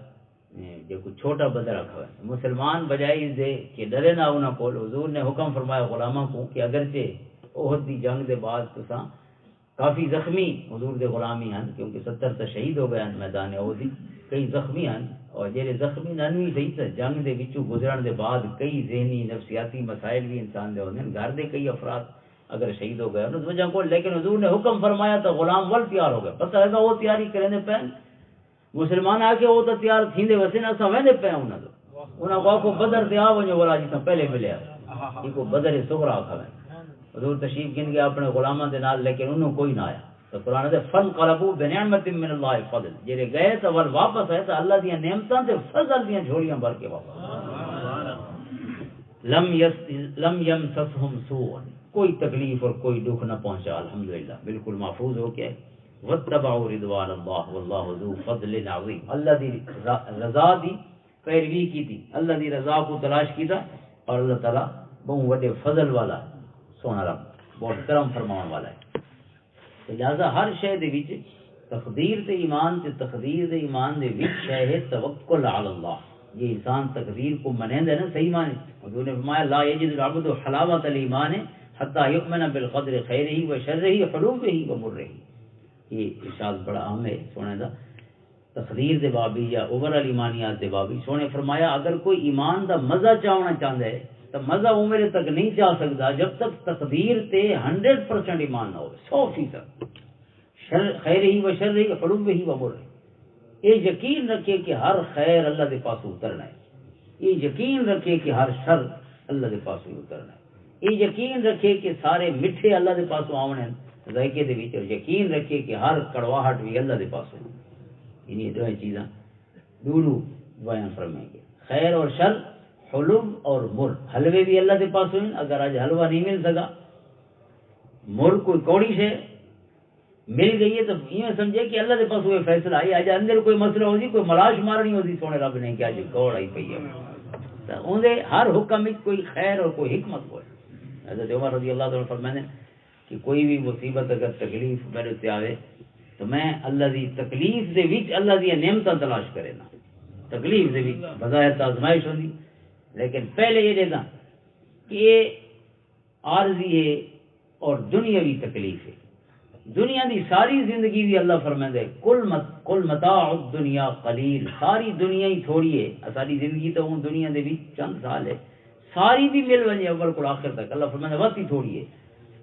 اے، جو کوئی چھوٹا بدر آکھا ہویا۔ مسلمان بجائے اس دے کہ ڈرے نہ انہاں کول، حضور نے حکم فرمایا غلاماں کو کہ اگرچہ احد دی جنگ دے بعد تساں کافی زخمی حضور دے غلامی ہن، کیونکہ ستر تا شہید ہو گئے ہن میدان احد دی، کئی زخمی ہن، اور جڑے زخمی نن وی صحیح تے جنگ دے وچوں گزرن دے بعد کئی ذہنی نفسیاتی مسائل بھی انسان دے ہوندے ہن۔ گھر دے کئی افراد اگر شہید ہو گئے انہاں وجہ کو، لیکن حضور نے حکم فرمایا تو غلام ول تیار ہو گئے۔ پتہ لگا وہ تیاری کرنے پین، مسلمان آ کے وہ تو تیار تھیندے ویسے نہ، اساں ویندے پئے انہاں دے۔ انہاں کو آکھو بدر تے آ ونجو والا جتنا پہلے ملیا۔ یہ کو بدر صغرا آکھا وے۔ حضور تشریف گن گیا اپنے غلاماں دے نال، لیکن انہوں کوئی نہ آیا۔ تو قرآن دے، فانقلبوا بنعمت من اللہ فضل، جڑے گئے تو ول واپس آئے تو اللہ دیاں نعمتاں تے فضل دیاں جھولیاں بھر کے واپس آئے۔ لم یس-، لم یمسسہم سوء، کوئی تکلیف اور کوئی دکھ نہ پہنچا، الحمدللہ، بالکل محفوظ ہو کے۔ واتبعوا رضوان اللہ واللہ ذو فضل عظیم، اللہ دی ر-، رضا دی پیروی کی تھی، اللہ دی رضا کو تلاش کیتا، اور اللہ تعالیٰ بہت وڈے فضل والا سونا رب، بہت کرم فرماون والا ہے۔ تے لہذا ہر شے دے وچ تقدیر تے ایمان، تے تقدیر دے ایمان دے وچ شے ہے توکل علی اللہ۔ یہ انسان تقدیر کو منیندا ہے نا صحیح معنی۔ حضور نے فرمایا، لا یجد العبد حلاوۃ الایمان حتی یؤمن بالقدر خیرہ و شرہ حلوہ و مرہ۔ یہ ارشاد بڑا اہم ہے سونے دا۔ تقدیر دے بابی یا اوور آل ایمانیات دے بابی سونے فرمایا، اگر کوئی ایمان دا مزہ چاہنا چاہتا ہے تو مزہ عمر تک نہیں چاہ سکتا جب تک تقدیر تے ہنڈریڈ پرسینٹ ایمان نہ ہو، سو فیصد۔ شر، خیر ہی و شر ہی، حلو ہی و مر۔ یہ یقین رکھے کہ ہر خیر اللہ دے پاسوں اترنا ہے۔ یہ یقین رکھے کہ ہر شر اللہ دے پاسوں اترنا ہے۔ یہ یقین رکھے کہ سارے مٹھے اللہ دے پاسوں آونے ہیں ذائقے دے وچ، اور یقین رکھے کہ ہر کڑواہٹ بھی اللہ دے پاسوں۔ یعنی یہ دوئیں چیزاں ڈو ڈو بیان فرمائیں گے، خیر اور شر، حلو اور مر۔ حلوے بھی اللہ دے پاسوں ہیں، اگر اج حلوہ نہیں مل سکا، مر کوئی کوڑی شے، مل گئی ہے تو ایویں سمجھے کہ اللہ دے پاسوں یہ فیصلہ آئی۔ اج اندر کوئی مسئلہ ہو سی، کوئی ملاش مارنی ہو سی، سونے رب نے کیا جو کوڑ آئی پئی ہے۔ تو اون دے ہر حکم وچ کوئی خیر اور کوئی حکمت ہوئے۔ حضرت عمر رضی اللہ تعالیٰ عنہ فرماندے کہ کوئی بھی مصیبت اگر تکلیف میرے تے آوے تو میں اللہ دی تکلیف دے وچ اللہ دی نعمتاں تلاش کرے نا۔ تکلیف دے وچ بظاہر تو آزمائش ہوندی، لیکن پہلے یہ دیکھنا کہ یہ عارضی ہے اور دنیاوی تکلیف ہے۔ دنیا دی ساری زندگی بھی، اللہ فرمائے، کل مت-، کل متاع الدنیا قلیل، ساری دنیا ہی تھوڑی ہے۔ ساری زندگی تو اون دنیا دے وچ چند سال ہے، ساری بھی مل ونجے اول کول آخر تک، اللہ فرمائے، وقت ہی تھوڑی ہے۔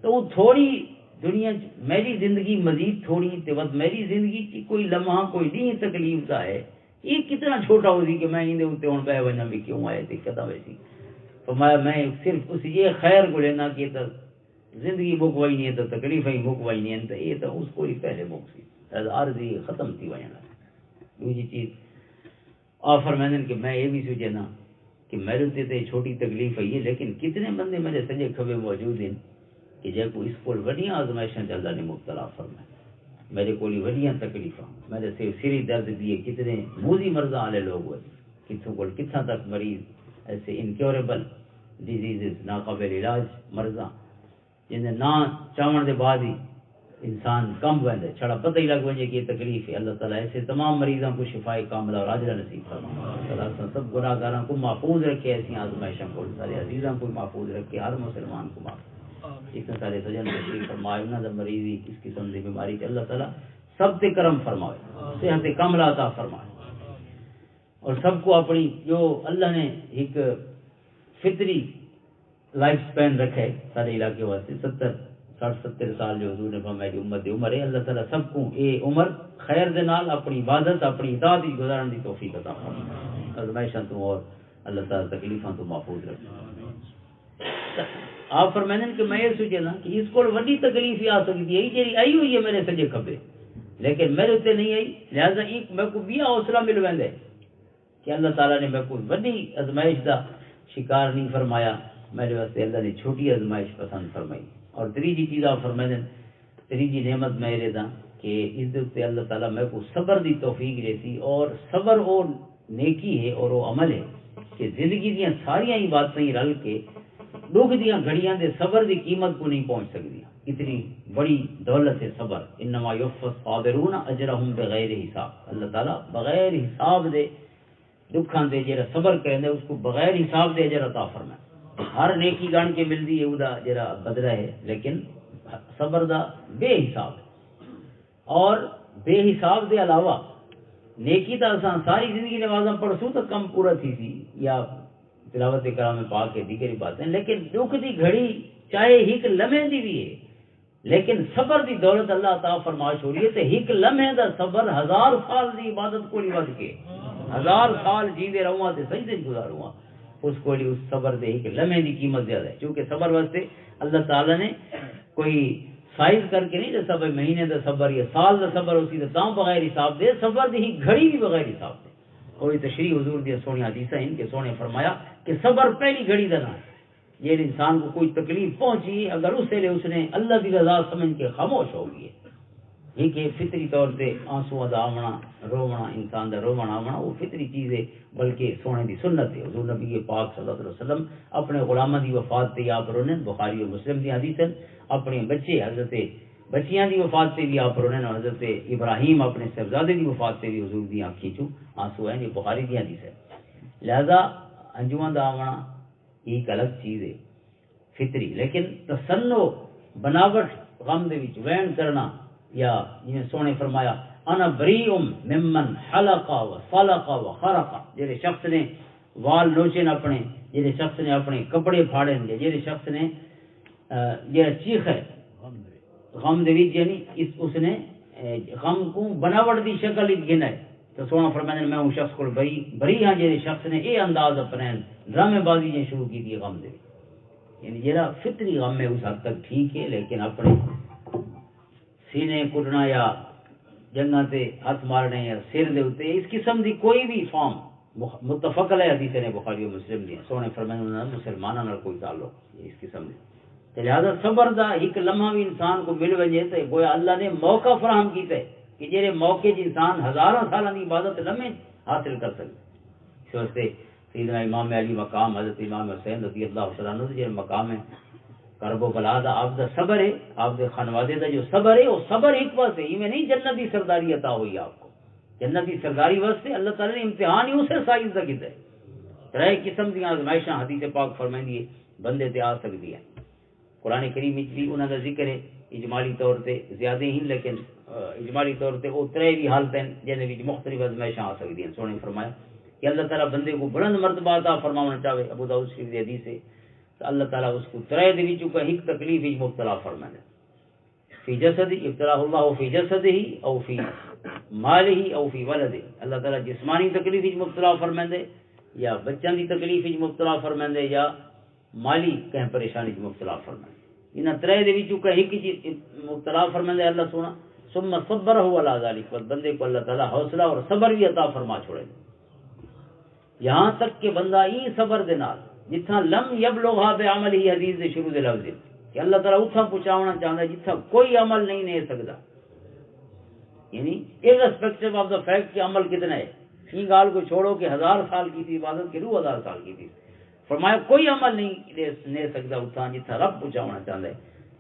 تو وہ تھوڑی دنیا چ میری زندگی مزید تھوڑی، تے وقت میری زندگی چ کوئی لمحہ، کوئی ڈینہ تکلیف دا ہے، یہ کتنا چھوٹا ہو سی کہ میں ایندے اُتے ہن بہ ونجاں، بھی کیوں آئے تے کدا ویسی۔ فرمایا، میں صرف اس یہ خیر کو لینا کہ تا زندگی مک وجنی ہے، تا تکلیفاں ہی مک وجنی ہیں، تا یہ تا اس کو ہی پہلے مک سی۔ عرض یہ ختم تھی وجنا۔ دوسری چیز، آپ فرمائیں کہ میں یہ بھی سوچے نا کہ میرے تے تے چھوٹی تکلیف آئی ہے، لیکن کتنے بندے میرے سجے کھبے موجود ہیں کہ جے کو اس کول وڈیاں آزمائشاں چ اللہ نے مبتلا فرمائے۔ میرے کول ہی وڈیاں تکلیفاں، میرے سر، سری درد دیے، کتنے موزی مرضاں والے لوگ ہوئے، کتھوں کول کتھاں تک مریض، ایسے انکیوریبل ڈیزیزز، ناقابل علاج مرضاں، جن دے نہ چاہون دے بعد ہی انسان کم ویندا ہے، چھڑا پتہ ہی لگ ونجے کہ یہ تکلیف ہے۔ اللہ تعالیٰ ایسے تمام مریضاں کو شفائے کاملہ اور عاجلہ نصیب فرمائے۔ اللہ تعالیٰ اساں سب گناہگاراں کو محفوظ رکھے، ایسی آزمائشاں کو، سارے عزیزاں کو محفوظ رکھے، ہر مسلمان کو محفوظ۔ اتنے سارے سجن تشریف فرمائے، انہاں دا مریض ہی اس قسم دی بیماری تے اللہ تعالیٰ سب تے کرم فرمائے، صحت کاملہ عطا فرمائے۔ اور سب کو اپنی جو اللہ نے ایک فطری لائف سپین رکھا ہے سارے علاقے واسطے، ستر، سٹھ ستر سال جو حضور نے فرمایا کہ امت دی عمر ہے، اللہ تعالیٰ سب کو اے عمر خیر دے نال اپنی عبادت، اپنی اطاعت وچ گزارن دی توفیق عطا فرمائے۔ آزمائشاں تو اور اللہ تعالیٰ تکلیفاں تو محفوظ رکھے۔ آپ فرمائیں کہ میں یہ سوچے نا کہ اس کو وڈی تکلیف ہی آ سکتی ہے، جیڑی آئی ہوئی ہے میرے سجے کھبے، لیکن میرے تے نہیں آئی، لہذا ایک میرے کو بیا حوصلہ مل ویندا ہے۔ کہ اللہ تعالیٰ نے میں کوئی وڈی آزمائش دا شکار نہیں فرمایا، میرے واسطے اللہ نے چھوٹی آزمائش پسند فرمائی۔ اور تریجی چیز آپ فرمائے دیں، تریجی نعمت میں یہ دا کہ اس دے اُتے اللہ تعالیٰ میں کو صبر دی توفیق دیتی، اور صبر وہ نیکی ہے اور وہ عمل ہے کہ زندگی دیاں ساریاں عبادتیں رل کے دکھ دیاں گھڑیاں دے صبر دی قیمت کو نہیں پہنچ سکدی۔ اتنی بڑی دولت ہے صبر۔ انما یوفی الصابرون اجرہم بغیر حساب۔ اللہ تعالیٰ بغیر حساب دے دکھاں دے جڑا صبر کریندا ہے، اس کو بغیر حساب دے اجر عطا فرمائے۔ ہر نیکی گن کے ملدی ہے، او دا جڑا بدلہ ہے، لیکن صبر دا بے حساب ہے۔ اور بے حساب دے علاوہ نیکی دا اساں ساری زندگی نمازاں پڑھسوں تاں کم پورا تھی سی، یا تلاوت کلام پاک کے دیگر باتیں، لیکن دکھ دی گھڑی چاہے ایک لمحے دی بھی ہے، لیکن صبر دی دولت اللہ عطا فرما چھوڑی ہے، تے ایک لمحے دا صبر ہزار سال دی عبادت کو نہیں ودھ کے۔ ہزار سال جیندے رہواں تے سجدے وچ گزارواں، اس کو نہیں، اس صبر دے ایک لمحے دی قیمت زیادہ ہے۔ کیونکہ صبر واسطے اللہ تعالیٰ نے کوئی سائز کر کے نہیں دسا، بھائی مہینے دا صبر یا سال دا صبر، اسی دا تاں بغیر حساب دے، صبر دی ہی گھڑی بھی بغیر حساب دے۔ کوئی تشریح حضور دی سوہنی حدیثاں ہیں کہ سوہنے فرمایا کہ صبر پہلی گھڑی دا نام ہے۔ جیڑے انسان کو کوئی تکلیف پہنچی، اگر اس ویلے اس نے اللہ دی رضا سمجھ کے خاموش ہو گئے، یہ کہ فطری طور تے آنسو دا آونا، رونا، انسان دا رونا آونا، وہ فطری چیز ہے، بلکہ سونے دی سنت ہے۔ حضور نبی پاک صلی اللہ علیہ وسلم اپنے غلاماں دی وفات تے آپ رونے، بخاری و مسلم دی حدیث ہے۔ اپنے بچے حضرت بچیاں دی وفات تے بھی آپ رونے، اور حضرت ابراہیم اپنے صاحبزادے دی وفات تے بھی حضور دی آنکھیں چوں آنسو ہیں، یہ بخاری دی حدیث ہے۔ لہذا انجواں دا آونا یہ ایک الگ چیز ہے، فطری۔ لیکن تصنع، بناوٹ، غم دے وچ وین کرنا، یا جویں سونے فرمایا، "انا بریء ممن حلق و صلق و خرق"، جڑے شخص نے وال نوچے نے اپنے، جڑے شخص نے اپنے کپڑے پھاڑے نے، جڑے شخص نے، آ، جڑا چیخ ہے، غم دے وچ، یعنی اس، اس نے، اے، غم کو بناوٹ دی شکل وچ گھنا ہے۔ تو سونا فرمائے، میں اس شخص کو بری، بری ہاں، جڑے شخص نے یہ انداز اپنے ڈرامے بازی جے شروع کی دی غم دے وچ۔ یعنی جڑا فطری غم ہے اس حد تک ٹھیک ہے، لیکن اپنے سینے کٹنا یا جنگاں تے ہاتھ مارنے یا سر دے اُتے، اس قسم دی کوئی بھی فارم مخ-، متفق علیہ حدیث نے بخاری و مسلم دی۔ سونے فرمائے انہاں دا مسلماناں نال کوئی تعلق نہیں اس قسم دی۔ تے لہذا صبر دا ایک لمحہ بھی انسان کو مل وجے تے گویا اللہ نے موقع فراہم کیتا ہے کہ جڑے موقع چ انسان ہزاراں سالاں دی عبادت لمحے حاصل کر سکے۔ اس واسطے سیدنا امام علی مقام حضرت امام حسین رضی اللہ تعالیٰ عنہ دے جڑے مقام ہے کرب و بلا دا، آپ دا صبر ہے، آپ دے خانوادے دا جو صبر ہے، وہ صبر ایک واسطے، ایویں نہیں جنت دی سرداری عطا ہوئی آپ کو۔ جنت دی سرداری واسطے اللہ تعالیٰ نے امتحان ہی اسے سائز دا کیتا ہے۔ ترے قسم دیاں آزمائشاں حدیث پاک فرمائندی ہے، بندے تے آ سکدی ہے۔ قرآن کریم وچ بھی انہاں دا ذکر ہے۔ اجمالی طور تے زیادہ ہی، لیکن، آ، اجمالی طور تے او ترے وی حالت ہیں جن وچ مختلف آزمائشاں آ سکدیاں۔ سونے فرمایا کہ اللہ تعالیٰ بندے کو بلند مرتبہ عطا فرماونا چاہے، ابو داؤد شریف دی حدیث ہے، تو اللہ تعالیٰ اس کو ترے دے وچوں کوئی ایک تکلیف وچ مبتلا فرمائے۔ فی جسد، ابتلاه اللہ فی جسدہ او فی مالہ او فی ولدہ۔ اللہ تعالیٰ جسمانی تکلیف وچ مبتلا فرمائے، یا بچوں دی تکلیف وچ مبتلا فرمائے، یا مالی کہیں پریشانی وچ مبتلا فرمائے۔ انہاں ترے دے وچوں کہیں ایک چیز مبتلا فرمائے اللہ سونا، ثم صبره علی ذلک، پس بندے کو اللہ تعالیٰ حوصلہ اور صبر بھی عطا فرما چھوڑے۔ یہاں تک کہ بندہ ای صبر دے نال، جتھاں لم یبلغها بعمله، حدیث دے شروع دے لفظ ہے کہ اللہ تعالیٰ اتھاں پہنچاونا چاہندا ہے جتھاں کوئی عمل نہیں لے سکدا۔ یعنی irrespective of the fact کہ عمل کتنا ہے، این گال کو چھوڑو کہ ہزار سال کی تھی عبادت کہ دو ہزار سال کی تھی، فرمایا کوئی عمل نہیں لے، لے سکدا اتھاں جتھاں رب پہنچاونا چاہندا ہے۔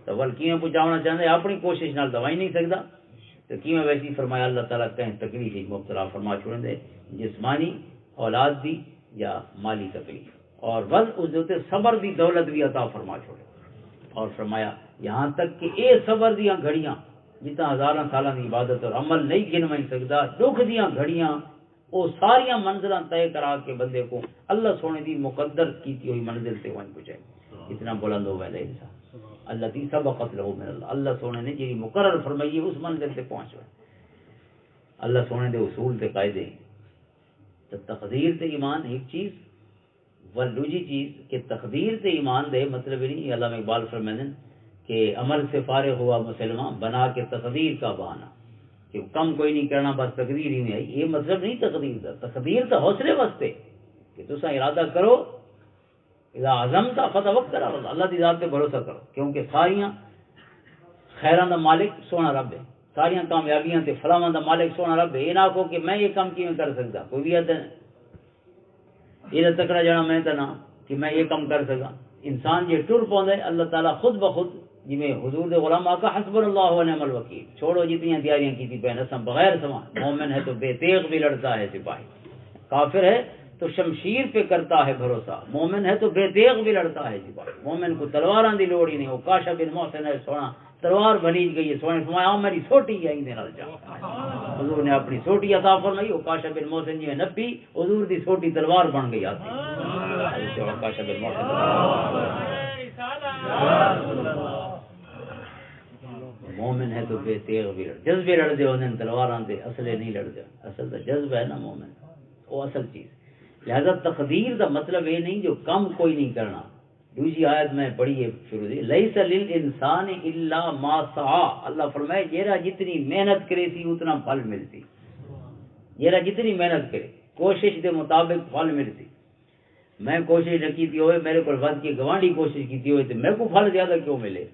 تو ول کیویں پہنچاونا چاہندا ہے؟ اپنی کوشش نال دوائی نہیں سکدا۔ تو کیویں ویسی؟ فرمایا اللہ تعالیٰ کہیں تکلیف وچ مبتلا فرما چھوڑیں دے، جسمانی، اولاد دی یا مالی تکلیف، اور ول اس دے اُتے صبر دی دولت بھی عطا فرما چھوڑے۔ اور فرمایا یہاں تک کہ اے صبر دیاں گھڑیاں، جتنا ہزاراں سالاں دی عبادت اور عمل نہیں گن وج سکدا، دکھ دیاں گھڑیاں، او ساریاں منزلاں طے کرا کے بندے کو اللہ سونے دی مقدر کیتی ہوئی منزل تے وہی پہنچائے۔ اتنا بلند ہو ویندے انسان۔ اللہ دی سبقت لہو من اللہ، اللہ سونے نے جی مقرر فرمائی ہے، اس منزل تے پہنچ وے۔ اللہ سونے دے اصول تے قاعدے ہیں۔ تو تقدیر تے ایمان ایک چیز، ول دوجی چیز کہ تقدیر تے ایمان دے مطلب یہ نہیں، علامہ اقبال فرمائندے کہ عمل سے فارغ ہوا مسلمان، بنا کے تقدیر کا بہانا، کہ کم کوئی نہیں کرنا، بس تقدیر ہی نہیں آئی۔ یہ مطلب نہیں تقدیر دا۔ تقدیر تو حوصلے واسطے کہ تساں ارادہ کرو، اذا عزمت فتوکل علی اللہ، اللہ دی ذات تے بھروسہ کرو، کیونکہ ساریاں خیراں دا مالک سونا رب ہے، ساریاں کامیابیاں تے فلاواں دا مالک سونا رب ہے۔ یہ نہ آکھو کہ میں یہ کام کیویں کر سکدا، کوئی بھی ادھر یہ تکڑا جانا میں تے نہ کہ میں یہ کام کر سکاں۔ انسان جے ٹر پوندا ہے، اللہ تعالیٰ خود بخود، جویں حضور دے غلام آقا حسبنا اللہ و نعم الوکیل، چھوڑو جتنی تیاریاں کیتی پے نے، اساں بغیر سما، مومن ہے تو بے تیغ بھی لڑتا ہے سپاہی، کافر ہے تو شمشیر پہ کرتا ہے بھروسہ، مومن ہے تو بے تیغ بھی لڑتا ہے سپاہی۔ مومن کو تلواراں دی لوڑ ہی نہیں، عکاشہ بن محسن ہے سونا تلوار بنی گئی ہے۔ سونے فرمایا، "آؤ میری سوٹی ہے، ایندے نال جا۔" حضور نے اپنی سوٹی عطا فرمائی، عکاشہ بن محسن جی نے نپی، حضور دی سوٹی تلوار بن گئی ہاتھ دی۔ حضرت عکاشہ بن محسن۔ مومن ہے تو بے تیغ بھی لڑ، جذبے لڑ دے ہوندے نے تلواراں تے، اصلے نہیں لڑ دے۔ اصل دا جذبہ ہے نا مومن، وہ اصل چیز۔ لہذا تقدیر دا مطلب یہ نہیں جو کم کوئی نہیں کرنا۔ دوسری آیت میں پڑھی ہے شروع دی، "لیس للانسان الا ما سعی۔" اللہ فرمائے، "جیرا جتنی محنت کرے سی، اتنا پھل ملسی۔ جیرا جتنی محنت کرے، کوشش دے مطابق پھل ملسی۔ میں کوشش نہ کیتی ہوئے، میرے کول ودھ کے گوانڈی کوشش کیتی ہوئے، تے میرے کو پھل زیادہ کیوں ملے؟"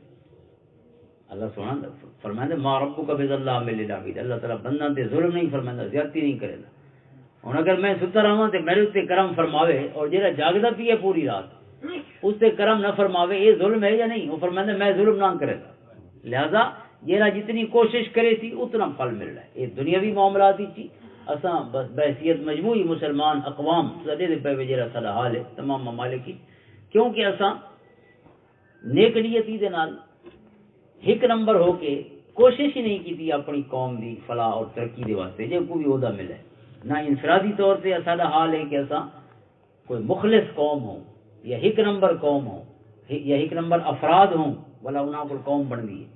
اللہ سبحانہ فرمائے، "ما ربک بظلام للعبید۔" اللہ تعالیٰ بندہ تے ظلم نہیں فرمائے، زیادتی نہیں کرے۔ ہن اگر میں ستا رہواں تے میرے تے کرم فرماوے، اور جڑا جاگدا پیا پوری رات، اس تے کرم نہ فرماوے، یہ ظلم ہے یا نہیں؟ وہ فرمائے، "میں ظلم نہ کرے۔" لہذا جڑا جتنی کوشش کرے سی، اتنا پھل ملنا ہے۔ یہ دنیاوی معاملات وچ ہی اساں بس بحیثیت مجموعی مسلمان اقوام، ساڈے دے پے جڑا ساڈا حال ہے تمام ممالک وچ، کیونکہ اساں نیک نیتی دے نال ہک نمبر ہو کے کوشش ہی نہیں کیتی اپنی قوم دی فلاح اور ترقی دے واسطے، جے کوئی عہدہ ملے۔ نہ انفرادی طور تے ساڈا حال ہے کہ اساں کوئی مخلص قوم ہو یا ہک نمبر قوم ہو یا ہک نمبر افراد ہوں، ولا انہاں کول قوم بندی ہے۔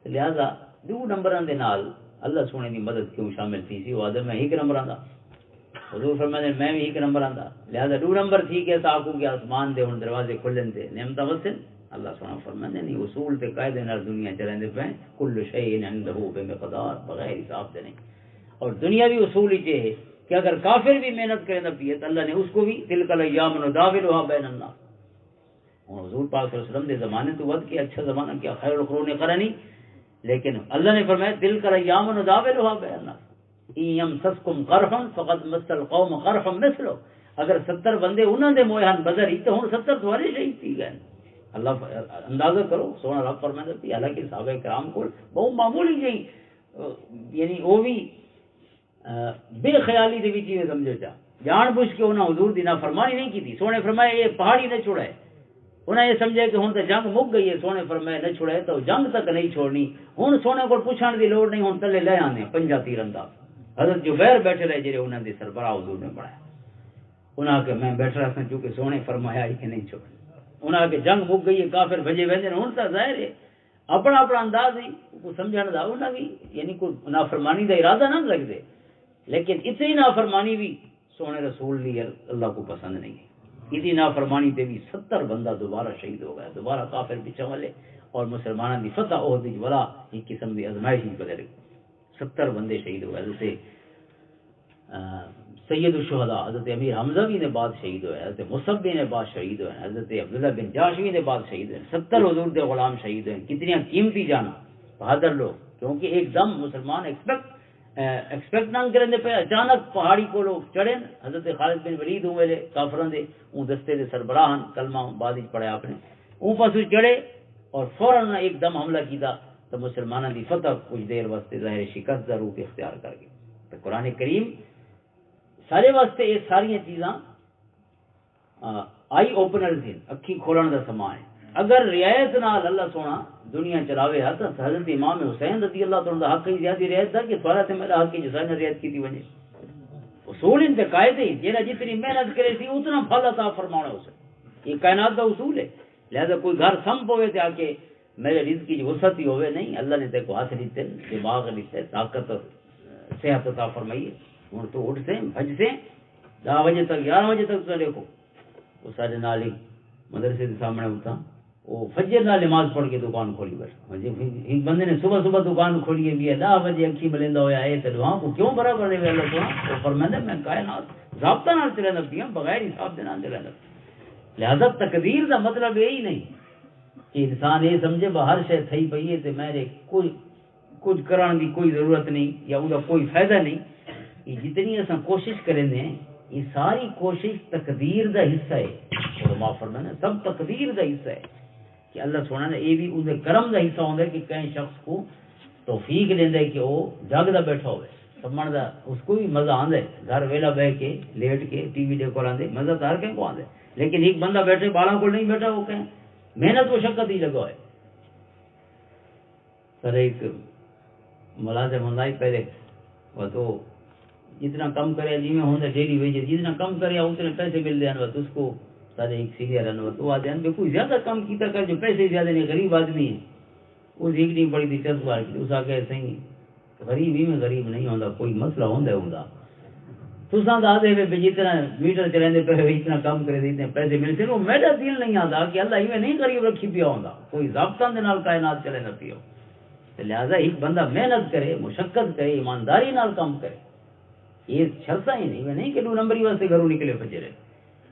تے لہذا دو نمبراں دے نال اللہ سونے دی مدد کیوں شامل تھی سی؟ وہ آدھے، "میں ہک نمبراں دا۔" حضور فرمائے، "میں بھی ہک نمبراں دا۔" لہذا دو نمبر تھی کہ تاکو کہ آسمان دے ہن دروازے کھلن تے نعمتاں وسن۔ اللہ سونا فرمائے، نہیں، اصول تے قاعدے نال دنیا چلن دے پے، "کل شیء عنده بمقدار"، بغیر حساب دے نہیں۔ اور دنیاوی اصول ہی یہ ہے کہ اگر کافر بھی محنت کرے نہ پیے تو اللہ نے اس کو بھی، "تلک الایام نداولها بین الناس"۔ ہن حضور پاک صلی اللہ علیہ وسلم دے زمانے تو ود کے اچھا زمانہ کیا، خیر القرون قرنی، لیکن اللہ نے فرمایا، "تلک الایام نداولها بین الناس، ان یمسسکم قرح فقد مس القوم قرح مثلہ۔" اگر ستر بندے انہاں دے موئے ہن بدر ہی، تو ہن ستر تھوڑے شہید تھی گئے۔ اللہ ف-، اندازہ کرو، سونا رب فرمائے سی، حالانکہ صحابہ کرام کو بہت معمولی جہی، یعنی وہ بھی بے خیالی دے وچ ایویں سمجھو چا، جان بوجھ کے انہاں حضور دی نافرمانی نہیں کیتی۔ سونے فرمایا، "یہ پہاڑی نہ چھوڑا ہے، انہاں یہ سمجھیا کہ ہن تے جنگ مک گئی ہے، سونے فرمایا نہ چھڑے تو جنگ تک نہیں چھوڑنی۔ ہن سونے کو پوچھن دی لوڑ نہیں، ہن تلے لے آنے پنجا تیر انداز۔ حضرت جبیر بیٹھے رہے جڑے انہاں دے سربراہ حضور نے بنایا۔ انہاں کہ میں بیٹھ رہا سا کیونکہ سونے فرمایا ہی کہ نہیں چھوڑنی۔ انہاں کہ جنگ مک گئی ہے، کافر بھجے ویندے نے، ہن تاں ظاہر ہے اپنا اپنا انداز ہی کو سمجھن دا، انہاں بھی یعنی کوئی نافرمانی دا ارادہ نہ رکھدے، لیکن اتنی نافرمانی بھی سونے رسول دی اللہ کو پسند نہیں ہے۔ اتنی نافرمانی تے بھی ستر بندہ دوبارہ شہید ہو گیا، دوبارہ کافر پیچھے والے اور مسلمانوں دی فتح عہد وچ ولا ایک قسم دی ازمائش ہی بدل گئی۔ ستر بندے شہید ہو گئے۔ حضرت آ، سید الشہداء حضرت امیر حمزہ بھی نے بعد شہید ہوئے، حضرت مصعب بھی نے بعد شہید ہوئے، حضرت عبداللہ بن جاش بھی نے بعد شہید ہوئے، ستر حضور دے غلام شہید ہوئے۔ کتنی قیمتی جانا، بہادر لوگ، کیونکہ ایک دم مسلمان ایکسپیکٹ ایکسپیکٹ نہ کریں دے پہ اچانک پہاڑی کو لوگ چڑھے۔ حضرت خالد بن ولید ہوں ویلے کافروں دے اون دستے دے سربراہ ہن، کلمہ بعد وچ پڑھیا آپ نے۔ اون پاسوں چڑھے اور فوراً ایک دم حملہ کیتا۔ تو مسلمانوں دی فتح کچھ دیر واسطے ظاہر شکست دا روپ اختیار کر گئی۔ تو قرآن کریم سارے واسطے یہ ساری چیزاں آئی اوپنر دین، اکھی کھولن دا سامان ہے۔ اگر رعایت نال اللہ سونا دنیا چلاوے ہا تو حضرت امام حسین رضی اللہ تعالیٰ عنہ دا حق ہی زیادہ رعایت دا کہ سارا تے میرا حق ہی جو سارے رعایت کی ونجے۔ اصول ان تے قاعدے ہیں، جیڑا جتنی محنت کرے سی اتنا پھل عطا فرمانا اسے۔ یہ کائنات دا اصول ہے۔ لہذا کوئی گھر سم پوے تے آ کے میرے رزق کی وسعت ہی ہوے نہیں، اللہ نے تے کو ہاتھ دیتے، دماغ دیتے، طاقت اور صحت عطا فرمائی ہے۔ ہن تو اٹھ سے، بھج سے، دہ بجے تک، گیارہ بجے تک تو دیکھو، وہ سارے نال ہی مدرسے دے سامنے ہوتا، وہ فجر نال نماز پڑھ کے دکان کھولی بیٹھا۔ ہاں جی، ایک بندے نے صبح صبح دکان کھولی ہے، بھی ہے دہ بجے اکھی ملیندا ہویا ہے، تے دعا کو کیوں برابر دے ویلے تو؟ وہ فرماندے، میں کائنات ضابطہ نال چلے نبی ہاں، بغیر حساب دے نال چلے نبی۔ لہذا تقدیر دا مطلب یہی نہیں کہ انسان یہ سمجھے، "بہ ہر شے تھئی پئی ہے تے میرے کوئی کچھ کرن دی کوئی ضرورت نہیں یا اوندا کوئی فائدہ نہیں۔" یہ جتنی اساں کوشش کریں دے ہیں، یہ ساری کوشش تقدیر دا حصہ ہے۔ علماء فرمانے، سب تقدیر دا حصہ ہے کہ اللہ سونا نے یہ بھی اندر کرم دا حصہ ہوندا ہے کہ کہیں شخص کو توفیق دیندا ہے کہ وہ جاگدا بیٹھا ہوئے، سمجھ دا اس کو بھی مزہ آندا ہے۔ گھر ویلا بہ کے، لیٹ کے، ٹی وی دے کول آندے، مزہ تو ہر کہیں کو آندا ہے، لیکن ایک بندہ بیٹھے، بالاں کول نہیں بیٹھا، وہ کہیں محنت مشقت ہی لگا ہوئے۔ سارے ایک ملازم ہوندا ہی پہلے، وہ تو جتنا کم کرے، جیویں ہوندا ڈیلی ویج، جتنا کم کرے اتنے پیسے ملدے ہیں۔ وہ تو اس کو سارے ایک سینئر ہیں، وہ تو آتے ہیں کہ کوئی زیادہ کم کیتا کر، جو پیسے زیادہ نہیں، غریب آدمی ہے۔ اس ایک نہیں بڑی دلچسپ بات کی، اس آ کے صحیح، غریب ہی میں غریب نہیں ہوندا، کوئی مسئلہ ہوندا ہے ہوندا۔ تساں دا دے وے جتنا میٹر چلے دے پے، اتنا کم کرے دے، اتنے پیسے ملتے ہیں، وہ میرا دل نہیں آتا کہ اللہ ایویں نہیں غریب رکھی پیا ہوندا، کوئی ضابطہ دے نال کائنات چلے نہ پیو۔ تے لہذا ایک بندہ محنت کرے، مشقت کرے، ایمانداری نال کام کرے۔ یہ شرطاں ہی نہیں، میں نہیں کہ دو نمبری واسطے گھروں نکلے فجرے۔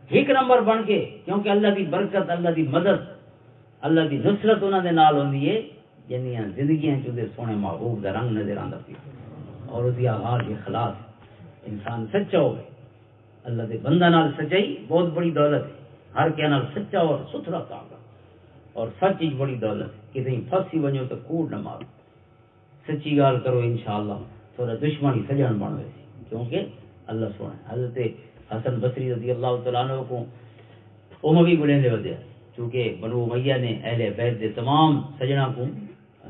ایک نمبر بن کے، کیونکہ اللہ دی برکت، اللہ دی مدد، اللہ دی نصرت انہاں دے نال ہوندی ہے، جنہاں زندگیاں چ دے سونے محبوب دا رنگ نظر آندا پیا۔ اور اس دی آواز اخلاص، انسان سچا ہوئے، اللہ دے بندہ نال سچائی بہت بڑی دولت ہے۔ ہر کیا نال سچا اور ستھرا کام کرو۔ اور سچ وچ بڑی دولت ہے، کتھے پھنسی ونجو تو کوڑ نہ مارو۔ سچی گال کرو، انشاءاللہ تھوڑا دشمن ہی سجن بن ویسی، کیونکہ اللہ سونا ہے۔ حضرت حسن بصری رضی اللہ تعالیٰ عنہ کو اموی بولیں دے ودیا، کیونکہ بنو امیہ نے اہل بیت دے تمام سجناں کو،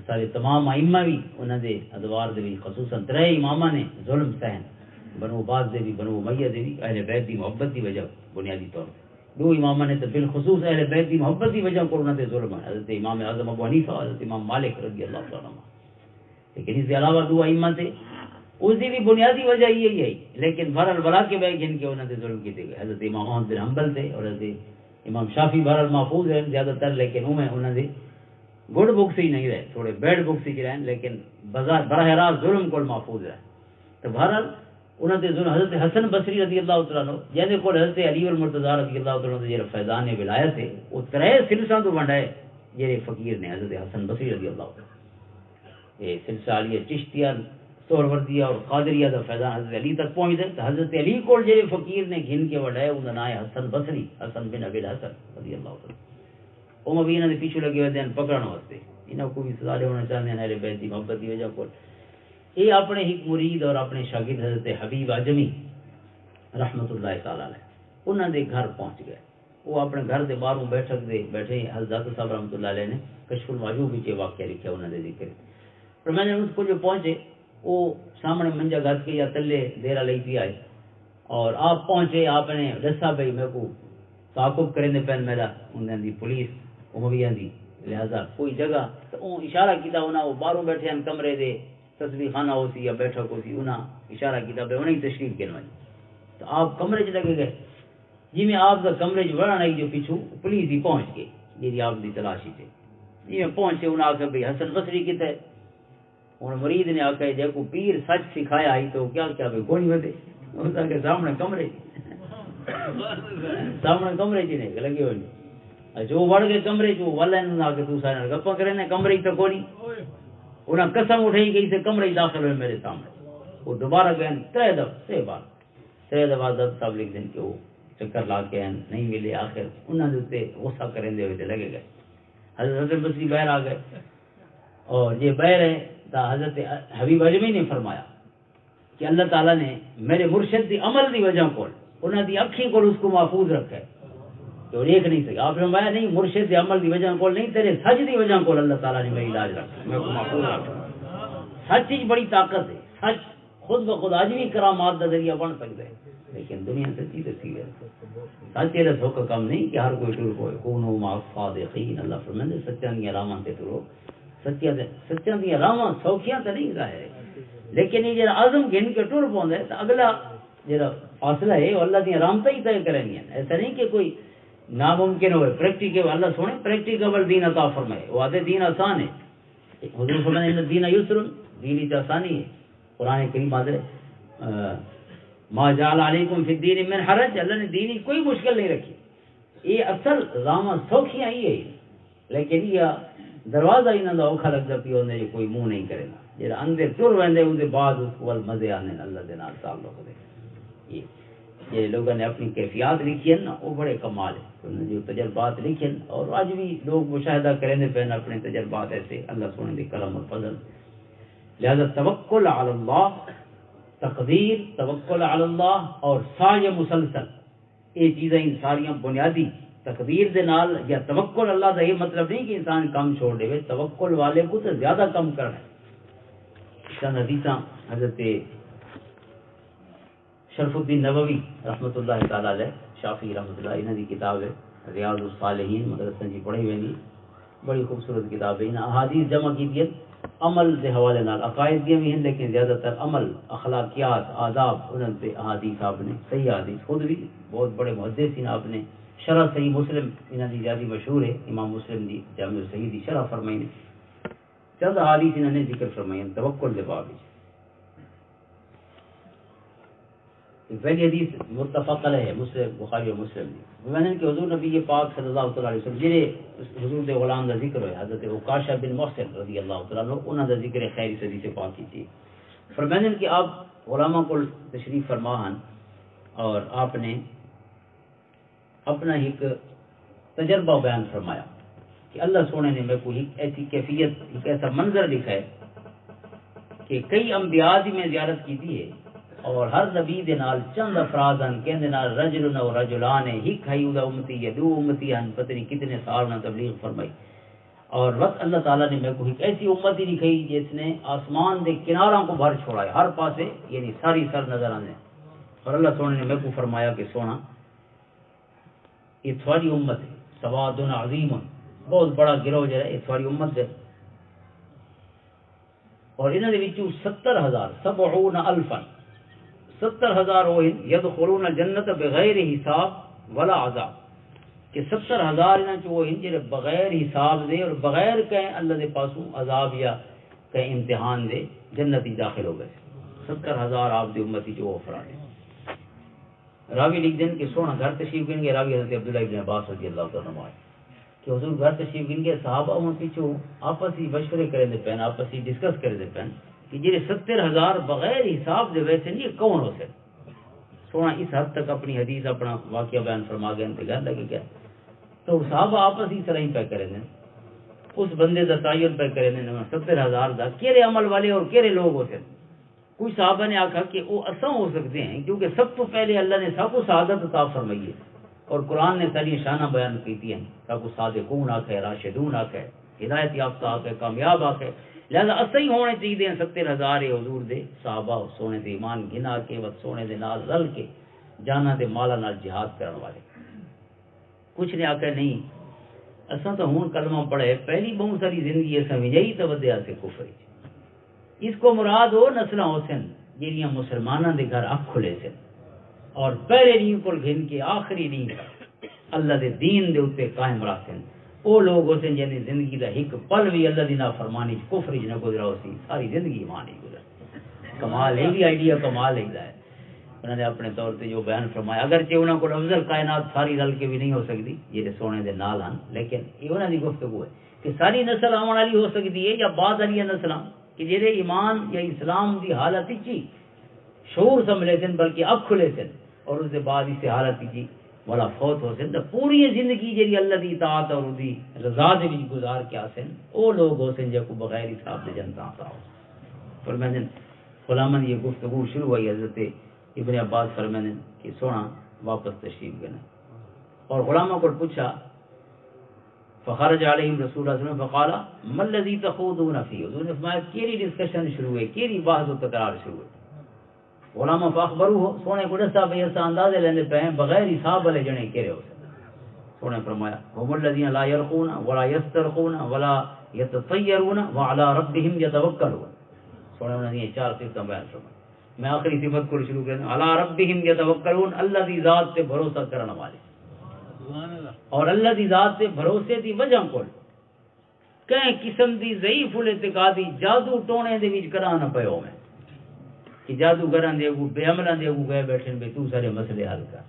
سارے تمام ائمہ بھی انہاں دے ادوار دے وچ، خصوصاً ترے اماماں نے ظلم سہن، بنو عباس دے بھی، بنو امیہ دے بھی، اہل بیت دی محبت دی وجہ بنیادی طور تے۔ دو اماماں نے تو بالخصوص اہل بیت دی محبت دی وجہ کو انہاں تے ظلم ہے، حضرت امام اعظم ابو حنیفہ، حضرت امام مالک رضی اللہ تعالیٰ عنہ۔ لیکن اس کے علاوہ دو ائمہ تھے، اس دی بھی بنیادی وجہ یہی ہے۔ لیکن بہرحال بلا کے بہ گن کے انہاں تے ظلم کیتے گئے۔ حضرت امام احمد بن حنبل تھے اور حضرت امام شافعی بہرحال محفوظ ہیں زیادہ تر، لیکن وہ میں انہاں دے گڈ بکس ہی نہیں رہے، تھوڑے بیڈ بکس ہی رہے، لیکن بازار براہ راست ظلم کو محفوظ رہے۔ تو بہرحال انہاں تے ظلم، حضرت حسن بصری رضی اللہ تعالیٰ عنہ، جن دے کول حضرت علی المرتضیٰ رضی اللہ تعالیٰ عنہ دا جڑا فیضان ولایت ہے، وہ ترے سلسلوں تو ونڈا ہے، جڑے فقیر نے حضرت حسن بصری رضی اللہ تعالیٰ عنہ۔ یہ سلسلہ علی چشتیہ، سہروردیہ اور قادریہ دا فیضان حضرت علی تک پہنچ دے۔ تو حضرت علی کول جڑے فقیر نے گھن کے ونڈا ہے، انہاں دا نام ہے حسن بصری، حسن بن ابی الحسن رضی اللہ تعالیٰ عنہ۔ وہ بھی انہاں دے پیچھے لگے ہوئے ہیں پکڑن واسطے۔ انہاں کو بھی سزا دینا چاہتے ہیں اہل بیت دی محبت دی وجہ کول۔ یہ اپنے ایک مرید اور اپنے شاگرد حضرت حبیب عجمی رحمت اللہ تعالیٰ علیہ، انہاں دے گھر پہنچ گئے۔ وہ اپنے گھر دے باہروں بیٹھک دے بیٹھے حضرت صاحب رحمۃ اللہ علیہ نے کشف المعجوب وچ یہ واقعہ لکھیا، انہاں دے ذکر۔ پر میں نے اس کو جو پہنچے، وہ سامنے منجا گھس کے یا تلے دیرا لئی پیا ہے، اور آپ پہنچے، آپ نے دسا بھئی میرے کو تعاقب کرنے پین میرا، انہاں دی پولیس، امویہ دی، لہذا کوئی جگہ، تو اون اشارہ کیتا، انہاں وہ باہروں بیٹھے ہیں کمرے دے، تسبیح خانہ ہو سی یا بیٹھک ہو سی، انہاں اشارہ کیتا بھئی انہاں ہی تشریف گنوائی۔ تو آپ کمرے چ لگے گئے۔ جی میں آپ دا کمرے چ وڑن آئی جو پچھو پولیس ہی پہنچ گئی، جی آپ دی تلاشی چ۔ جی میں پہنچ کے انہاں آکھیا بھئی حسن بصری کتے؟ ہن مرید نے آکھیا جے کو پیر سچ سکھایا آئی تو کیا کیا بھئی کونی ودے؟ اس آکھیا سامنے کمرے چ۔ سامنے کمرے چ نے لگے ہوئے نے۔ جو وڑ کے کمرے چ، وہ ول انہاں آکھیا تو سارے نال گپاں کرے نے، کمرے چ تو کونی۔ انہاں قسم اٹھائی گئی سے کمرے چ داخل ہوئے میرے سامنے۔ وہ دوبارہ گئے ترے دفعہ، سے بار۔ ترے دفعہ حضرت صاحب لکھ دین کہ وہ چکر لا کے آئے، نہیں ملے، آخر انہاں دے اوتے غصہ کرن دے ہوئے تے لگے گئے۔ حضرت حسن بصری باہر آ گئے، اور یہ باہر ہے تو حضرت حبیب اجمی نے فرمایا کہ اللہ تعالیٰ نے میرے مرشد دی عمل دی وجہ کول، انہاں دی اکھیں کول اس کو محفوظ رکھا ہے کہ وہ دیکھ نہیں سکے۔ آپ نے فرمایا نہیں، مرشد دے عمل دی وجہ کول نہیں، تیرے سچ دی وجہ کول اللہ تعالیٰ نے میری لاج رکھا، میں کو محفوظ رکھا۔ سچ ہی بڑی طاقت ہے، سچ خود بخود اج بھی کرامات دا ذریعہ بن سکدا ہے، لیکن دنیا سچی دسی ہے۔ سچ یہ سوکھا کم نہیں کہ ہر کوئی ٹر پوے۔ کونوا مع الصادقین، اللہ فرمائے سچاں دیاں راہواں تے ٹرو۔ سچاں دے، سچاں دیاں راہواں سوکھیاں تے نہیں ظاہر ہے، لیکن یہ جڑا عزم گھن کے ٹر پوندا ہے تو اگلا جڑا فاصلہ ہے وہ اللہ دیاں رحمتاں ہی طے کرنیاں۔ ایسا نہیں کہ کوئی ناممکن ہوئے، پریکٹیکل، اللہ سونے پریکٹیکل دین عطا فرمائے، وہ آدھے دین آسان ہے۔ حضور فرمائے ان الدین یسر، دین وچ آسانی ہے۔ قرآن کریم آدھے، آ، ما جعل علیکم فی الدین من حرج، اللہ نے دین وچ کوئی مشکل نہیں رکھی۔ یہ اصل راواں سوکھیاں ہی ہے، لیکن یہ دروازہ انہاں دا اوکھا لگدا پیا ہوندا، یہ کوئی منہ نہیں کرے گا۔ جڑا اندر ٹر ویندے، اون دے بعد اس کو ول مزے آندے نے اللہ دے نال تعلق دے۔ یہ، یہ لوگاں نے اپنی کیفیات لکھی ہے نا، وہ بڑے کمال ہے۔ انہوں نے جو تجربات لکھے ہیں، اور اج بھی لوگ مشاہدہ کریں دے پین اپنے تجربات ایسے اللہ سونے دے کرم اور فضل۔ لہذا توکل علی اللہ، تقدیر، توکل علی اللہ اور سعی مسلسل، یہ چیزیں ان ساریاں بنیادی تقدیر دے نال یا توکل اللہ دا یہ مطلب نہیں کہ انسان کم چھوڑ دے، توکل والے کو تو زیادہ کم کرنا ہے۔ چند حدیثاں حضرت شرف الدین نووی رحمۃ اللہ تعالی علیہ، شافعی رحمۃ اللہ، انہاں دی کتاب ہے ریاض الصالحین، مدرسہ جی پڑھے ہوئے نہیں، بڑی خوبصورت کتاب ہے۔ انہاں احادیث جمع کی ہیں عمل دے حوالے نال، عقائد دیاں بھی ہیں، لیکن زیادہ تر عمل، اخلاقیات، آداب، انہاں تے احادیث آپ نے، صحیح احادیث، خود بھی بہت بڑے محدث ہیں آپ نے، شرح صحیح مسلم انہاں دی زیادہ مشہور ہے، امام مسلم دی جامع صحیح دی شرح فرمائی نے۔ چند احادیث انہاں نے ذکر فرمائی ہیں توکل دے باب وچ۔ تے پہلی حدیث متفق علیہ ہے، مسلم، بخاری و مسلم دی۔ فرماندے کہ حضور نبی پاک صلی اللہ تعالی علیہ وسلم، جڑے حضور دے غلام دا ذکر ہویا، حضرت عکاشہ بن محسن رضی اللہ تعالی عنہ، انہاں دا ذکر خیر اس حدیث پاک کیتی۔ فرماندے کہ آپ غلاماں کول تشریف فرما ہن اور آپ نے اپنا ایک تجربہ بیان فرمایا کہ اللہ سونے نے میرے کو ایک ایسی کیفیت، ایک ایسا منظر دکھایا کہ کئی انبیاء دی میں زیارت کی ہے اور ہر نبی دے نال چند افراد ہن، کہندے نال رجل و رجلان ہے، ایک ہی اودا امتی یا دو امتی ہن، پتہ نہیں کتنے سال انہاں تبلیغ فرمائی۔ اور وقت اللہ تعالیٰ نے میرے کو ایک ایسی امتی دکھائی جس نے آسمان دے کناراں کو بھر چھوڑا ہے، ہر پاسے یعنی ساری سر نظر آنے۔ اور اللہ سونے نے میرے کو فرمایا کہ سونا، یہ تھوڑی امت ہے، سواد عظیم، بہت بڑا گروہ جڑا ہے، یہ تھوڑی امت ہے۔ اور انہاں دے وچوں ستر ہزار، سبعون الفا، ستر ہزار وہ ہیں، یدخلون الجنت بغیر حساب ولا عذاب، کہ ستر ہزار انہاں چوں وہ ہیں جڑے بغیر حساب دے اور بغیر کہیں اللہ دے پاسوں عذاب یا کہیں امتحان دے جنت وچ داخل ہو گئے۔ ستر ہزار آپ دی امت وچ وہ افراد ہیں۔ راوی لکھ دین کہ سونا گھر تشریف گن گئے، راوی حضرت عبداللہ ابن عباس رضی اللہ تعالیٰ عنہ کہ حضور گھر تشریف گن گئے، صحابہ ہوں پیچھوں آپس ہی مشورے کرے دے پین، آپس ہی ڈسکس کرے دے پین کہ جڑے ستر ہزار بغیر حساب دے ویسے نہیں، یہ کون ہو سکے؟ سونا اس حد تک اپنی حدیث، اپنا واقعہ بیان فرما گئے تے گھر لگے گئے۔ تو صحابہ آپس ہی سلائی پہ کرے دے، اس بندے دا تعین پہ کرے دے، ستر ہزار دا کہڑے عمل والے اور کہڑے لوگ ہو سکے؟ کچھ صحابہ نے آکھا کہ وہ اساں ہو سکتے ہیں، کیونکہ سب تو پہلے اللہ نے سب کو سعادت عطا فرمائی ہے۔ اور قرآن نے ساری شانہ بیان کیتی ہیں۔ سب کو صادقون آکھے، راشدون آکھے، ہدایت یافتہ آکھے، کامیاب آکھے۔ لہذا اساں ہی ہونے چاہیے ہیں ستر ہزار حضور دے صحابہ، سونے دے ایمان گھنا کے، وقت سونے دے نال رل کے، جاناں دے مالاں نال جہاد کرن والے۔ کچھ نے آکھیا، نہیں، اساں تاں ہن کلمہ پڑھے، پہلی بہت ساری زندگی اساں وجائی تاں ودے آسے کفر وچ۔ اس کو مراد وہ نسلاں ہو سن جہڑیاں مسلماناں دے گھر اکھ کھلے سن اور پہلے دن کول گھن کے آخری دن تک اللہ دے دین دے اُتے قائم رہ سن۔ او لوگ ہو سن جنہاں دی زندگی دا ایک پل بھی اللہ دی نافرمانی وچ، کفر وچ نہ گزرا ہو سی، ساری زندگی ایمان وچ گزر۔ کمال ہے، یہ بھی آئیڈیا کمال ہے۔ انہاں نے اپنے طور تے جو بیان فرمایا، اگرچہ انہاں کول افضل کائنات ساری رل کے بھی نہیں ہو سکدی، جڑے سونے دے نال ہن، لیکن یہ انہاں دی گفتگو ہے کہ ساری نسل آون والی ہو سکدی ہے یا بعد والیاں نسلاں، کہ جڑے ایمان یا اسلام دی حالت وچ ہی شعور سنبھلے سن، بلکہ اکھ کھلے سن، اور اس دے بعد اس حالت وچ ہی والا فوت ہو سن، تو پوری زندگی جڑی اللہ دی اطاعت اور اس دی رضا دے وچ گزار کے آ سن، او لوگ ہو سن جے کو بغیر حساب دے جنتاں عطا ہو۔ فرمائے، غلاماں دی یہ گفتگو شروع ہوئی، حضرت ابن عباس فرماندے کہ سونا واپس تشریف گئے۔ اور غلاماں کو پوچھا، فخرج علیہم رسول اللہ صلی اللہ علیہ وسلم فقال، ما الذی تخوضون فیہ؟ حضور نے فرمایا، کیڑی ڈسکشن شروع ہے، کیڑی بحث و تکرار شروع ہے؟ غلاماں فاخبروہ، سونے کو دسا بھی ایسا اندازے لیندے پے ہیں، بغیر حساب والے جنے کیڑے ہو سکتے؟ سونے فرمایا، هم الذین لا یرقون ولا یسترقون ولا یتطیرون وعلی ربهم یتوکلون۔ سونے انہاں نے چار صفتاں بیان فرمائی۔ میں آخری صفت کو شروع کرنا، علی ربہم یتوکلون، اللہ دی ذات تے بھروسہ کرن والے۔ اور اللہ دی ذات تے بھروسے دی وجہ کول کہیں قسم دی ضعیف الاعتقادی جادو ٹونے دے وچ کراں نہ پئے ہوویں کہ جادوگراں دے اگوں، بے عملاں دے اگوں گئے بیٹھے بے تو سارے مسئلے حل کر۔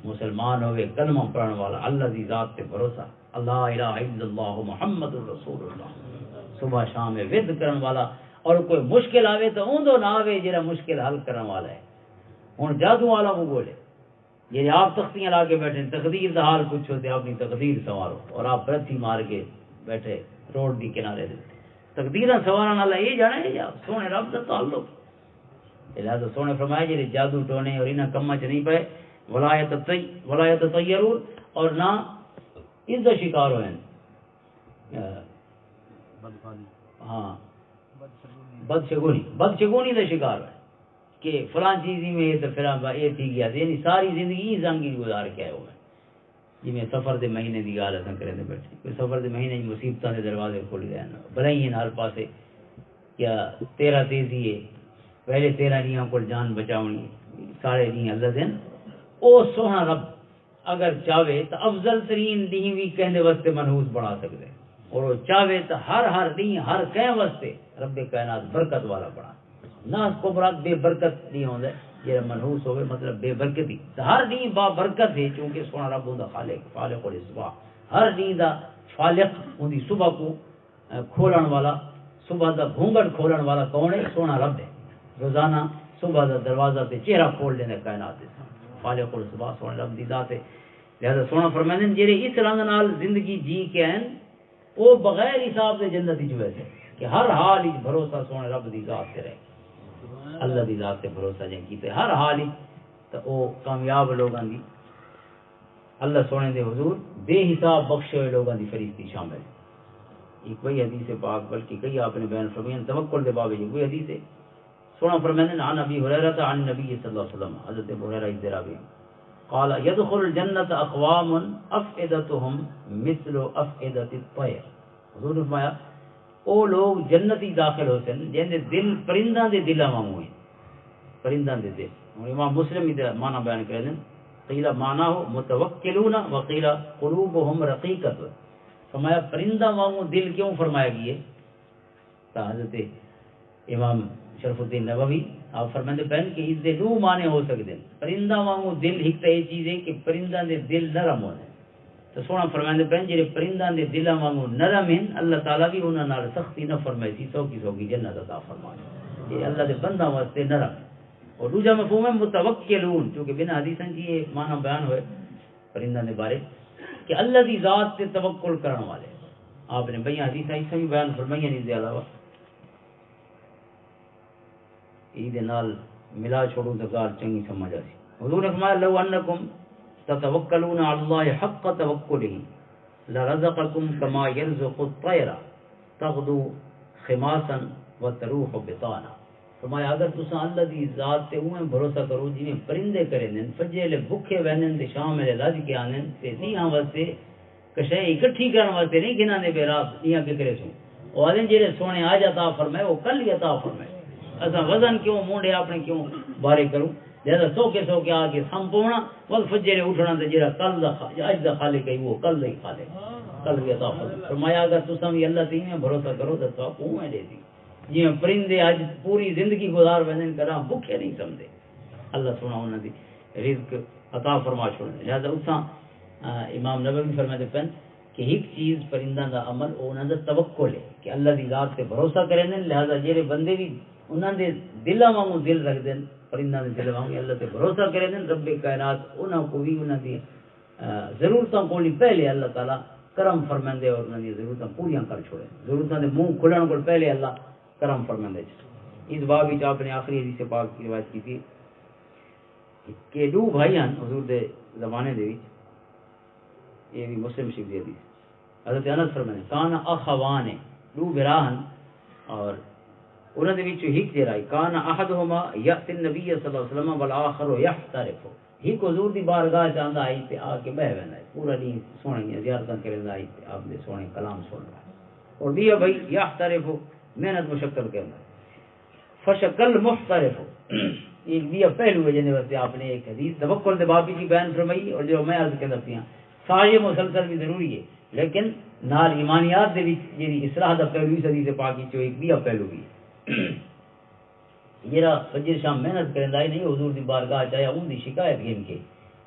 مسلمان ہوے، کلمہ پڑھن والا، اللہ دی ذات تے بھروسہ، لا الہ الا اللہ محمد رسول اللہ، صبح شام ود کرن والا، اور کوئی مشکل آوے تو اوندو نہ آوے جڑا مشکل حل کرن والا ہے۔ ہن جادو والا کو بولے، جڑے آپ تختیاں لا کے بیٹھے ہیں، تقدیر دا حال پوچھو تے اپنی تقدیر سنوارو، اور آپ برتھی مار کے بیٹھے روڈ دی کنارے دے۔ تقدیراں سنوارن والا یہ جانا ہے یا سونے رب دا تعلق؟ لہذا سونے فرمایا، جڑے جادو ٹونے اور انہاں کماں چ نہیں پئے، ولا یتطی-، ولا یتطیرون، اور نہ اس دا شکار ہوئے ہیں۔ ہاں، بدشگونی، بدشگونی دا شکار ہوئے کہ فلاں چیز ہی میں تو پھر یہ تھی گیا، یعنی ساری زندگی ہی زنگ ہی گزار کے آئے ہوئے۔ جی میں سفر دے مہینے دی گل اساں کرے دے بیٹھے، کوئی سفر دے مہینے وچ مصیبتاں دے دروازے کھل گئے ہیں، بلائیں ہر پاسے۔ کیا تیرہ تیزی ہے، پہلے تیرہ دیاں کول جان بچاونی، سارے دی اللہ دین۔ او سوہنا رب اگر چاہے تو افضل ترین دین بھی کہندے واسطے منحوس بنا سکدے، اور وہ چاہے تو ہر ہر دین ہر کہیں واسطے رب کائنات برکت والا بنا۔ ناس کو مراد بے برکت نہیں ہوندا، جڑا منحوس ہوئے، مطلب بے برکتی۔ تو ہر دین با برکت ہے، کیونکہ سونا رب ہوندا خالق، فالق الصباح۔ ہر دین دا فالق ہوندی صبح کو، اے، کھولن والا، صبح دا گھونگھٹ کھولن والا کون ہے؟ سونا رب ہے۔ روزانہ صبح دا دروازہ تے چہرہ کھول دیندا کائنات دے سامنے۔ فالق الصباح سونے رب دی ذات ہے۔ لہذا سونا فرمائندے نے، جڑے اس رنگ نال زندگی جی کے آئے، او بغیر حساب دے جنت وچ ویسے کہ ہر حال وچ بھروسہ سونے رب دی ذات تے رہے۔ اللہ دی ذات تے بھروسہ جن کیتے ہر حال وچ، تے او کامیاب لوگاں دی اللہ سونے دے حضور بے حساب بخشے ہوئے لوگاں دی فہرست شامل۔ ایک وہی حدیث پاک، بلکہ کئی آپ نے بیان فرمائے، توکل دے باب وچ کوئی حدیث ہے۔ سونا فرمائے نے، عن ابی ہریرہ عن نبی صلی اللہ علیہ وسلم، حضرت ابو ہریرہ اس دے راوی ہیں۔ قال، یدخل الجنت اقوام افئدتهم مثل افئدت الطیر۔ حضور نے فرمایا، او لوگ جنت ہی داخل ہو سن جن دے دل پرنداں دے دلاں وانگوں ہیں۔ پرنداں دے دل۔ ہن امام مسلم دا معنی بیان کر دین۔ قیل معناہ متوکلون وقیل قلوبهم رقیقۃ۔ فرمایا پرنداں وانگوں دل کیوں فرمایا گیا ہے؟ تو حضرت امام شرف الدین نووی آپ فرماندے پن کہ اس دے دو معنی ہو سکتے ہیں۔ پرنداں وانگوں دل ایک تو یہ چیز ہے کہ پرنداں دے دل نرم ہوندے ہیں۔ تو سونا فرمائندے پن جڑے پرنداں دے دلاں وانگوں نرم ہیں، اللہ تعالیٰ بھی انہاں نال سختی نہ فرمائے سی، سوکھی سوکھی جنت عطا فرما۔ یہ اللہ دے بنداں واسطے نرم ہے۔ اور دوجا مفہوم ہے متوکلون، کیونکہ بنا حدیثاں کی یہ معنی بیان ہوئے پرنداں دے بارے کہ اللہ دی ذات تے توکل کرن والے۔ آپ نے بئی حدیثاں اس بھی بیان فرمائیاں، اس دے علاوہ عید نال ملا چھوڑو تو گال چنگی سمجھ آسی۔ حضور نے فرمایا، لو انکم تتوکلون علی اللہ حق توکلہ لرزقکم کما یرزق الطیر تغدو خماسا وتروح بطانا۔ فرمایا، اگر تساں اللہ دی ذات تے اوویں بھروسہ کرو جویں پرندے کرے نے، فجے لے بھکھے ویندے تے شام لے رج کے آندے تے دیہاں واسطے کشے اکٹھی کرن واسطے نہیں گھناں دے بے رات دیاں فکرے سوں۔ او آدھے جڑے سونے آج عطا فرمائے، وہ کل ہی عطا فرمائے۔ اساں وزن کیوں مونڈے اپنے کیوں بارے کروں؟ جیسا سو کے سو کے آ کے سم پونا، ول فجر اٹھنا تے جڑا کل دا خا-، اج دا خالق ہے، وہ کل دا ہی خالق۔ کل بھی عطا فرمائے۔ فرمایا، اگر تساں بھی اللہ تے ایویں بھروسہ کرو تے تساں کو میں دے دی۔ جویں پرندے اج پوری زندگی گزار ویندے نے، کداں بھکھے نہیں سمدے۔ اللہ سونا انہاں دی رزق عطا فرما چھوڑے۔ لہذا اتھاں، آ، امام نبوی فرماتے پن کہ ایک چیز پرندہ دا عمل او انہاں دا توکل ہے کہ اللہ دی ذات تے بھروسہ کرے نے۔ لہذا جڑے بندے بھی انہاں دے دلاں وانگوں دل رکھ دین، پرندہ دے دل وانگوں اللہ تے بھروسہ کرے نے، رب کائنات انہاں کو بھی انہاں دی آ، ضرورتاں کول ہی پہلے اللہ تعالیٰ کرم فرمیندے اور انہاں دی ضرورتاں پوریاں کر چھوڑے۔ ضرورتاں دے منہ کھلن کول پہلے اللہ کرم فرمیندے۔ اس باب وچ آپ نے آخری حدیث پاک کی روایت کی تھی کہ دو بھائی ہیں حضور دے زمانے دے وچ، یہ بھی مسلم شریف دی حدیث۔ حضرت انس فرمانے، کان اخوان، دو بھرا ہن، اور انہاں دے وچوں ہک جڑا ہے، کان احدہما یأتی النبی صلی اللہ علیہ وسلم والآخر یحترف۔ ہک حضور دی بارگاہ چ آندا آئی تے آ کے بہ ویندا ہے، پورا دین سونے دی زیارتاں کریندا آئی تے آپ دے سونے کلام سندا ہے۔ اور بیا بھائی یحترف، محنت مشقت کردا ہے۔ فشکل محترف، ایک بیا پہلو ہے جن واسطے آپ نے ایک حدیث توکل دے باب کی بیان فرمائی، اور جو میں عرض کردا پیاں، سارے مسلسل بھی ضروری ہے، لیکن نال ایمانیات دے وچ جڑی اصلاح دا پہلو اس حدیث پاک وچ ایک بیا پہلو بھی ہے۔ جڑا فجر شام محنت کریندا ہے، نہیں حضور دی بارگاہ چ آیا، اون دی شکایت گھن کے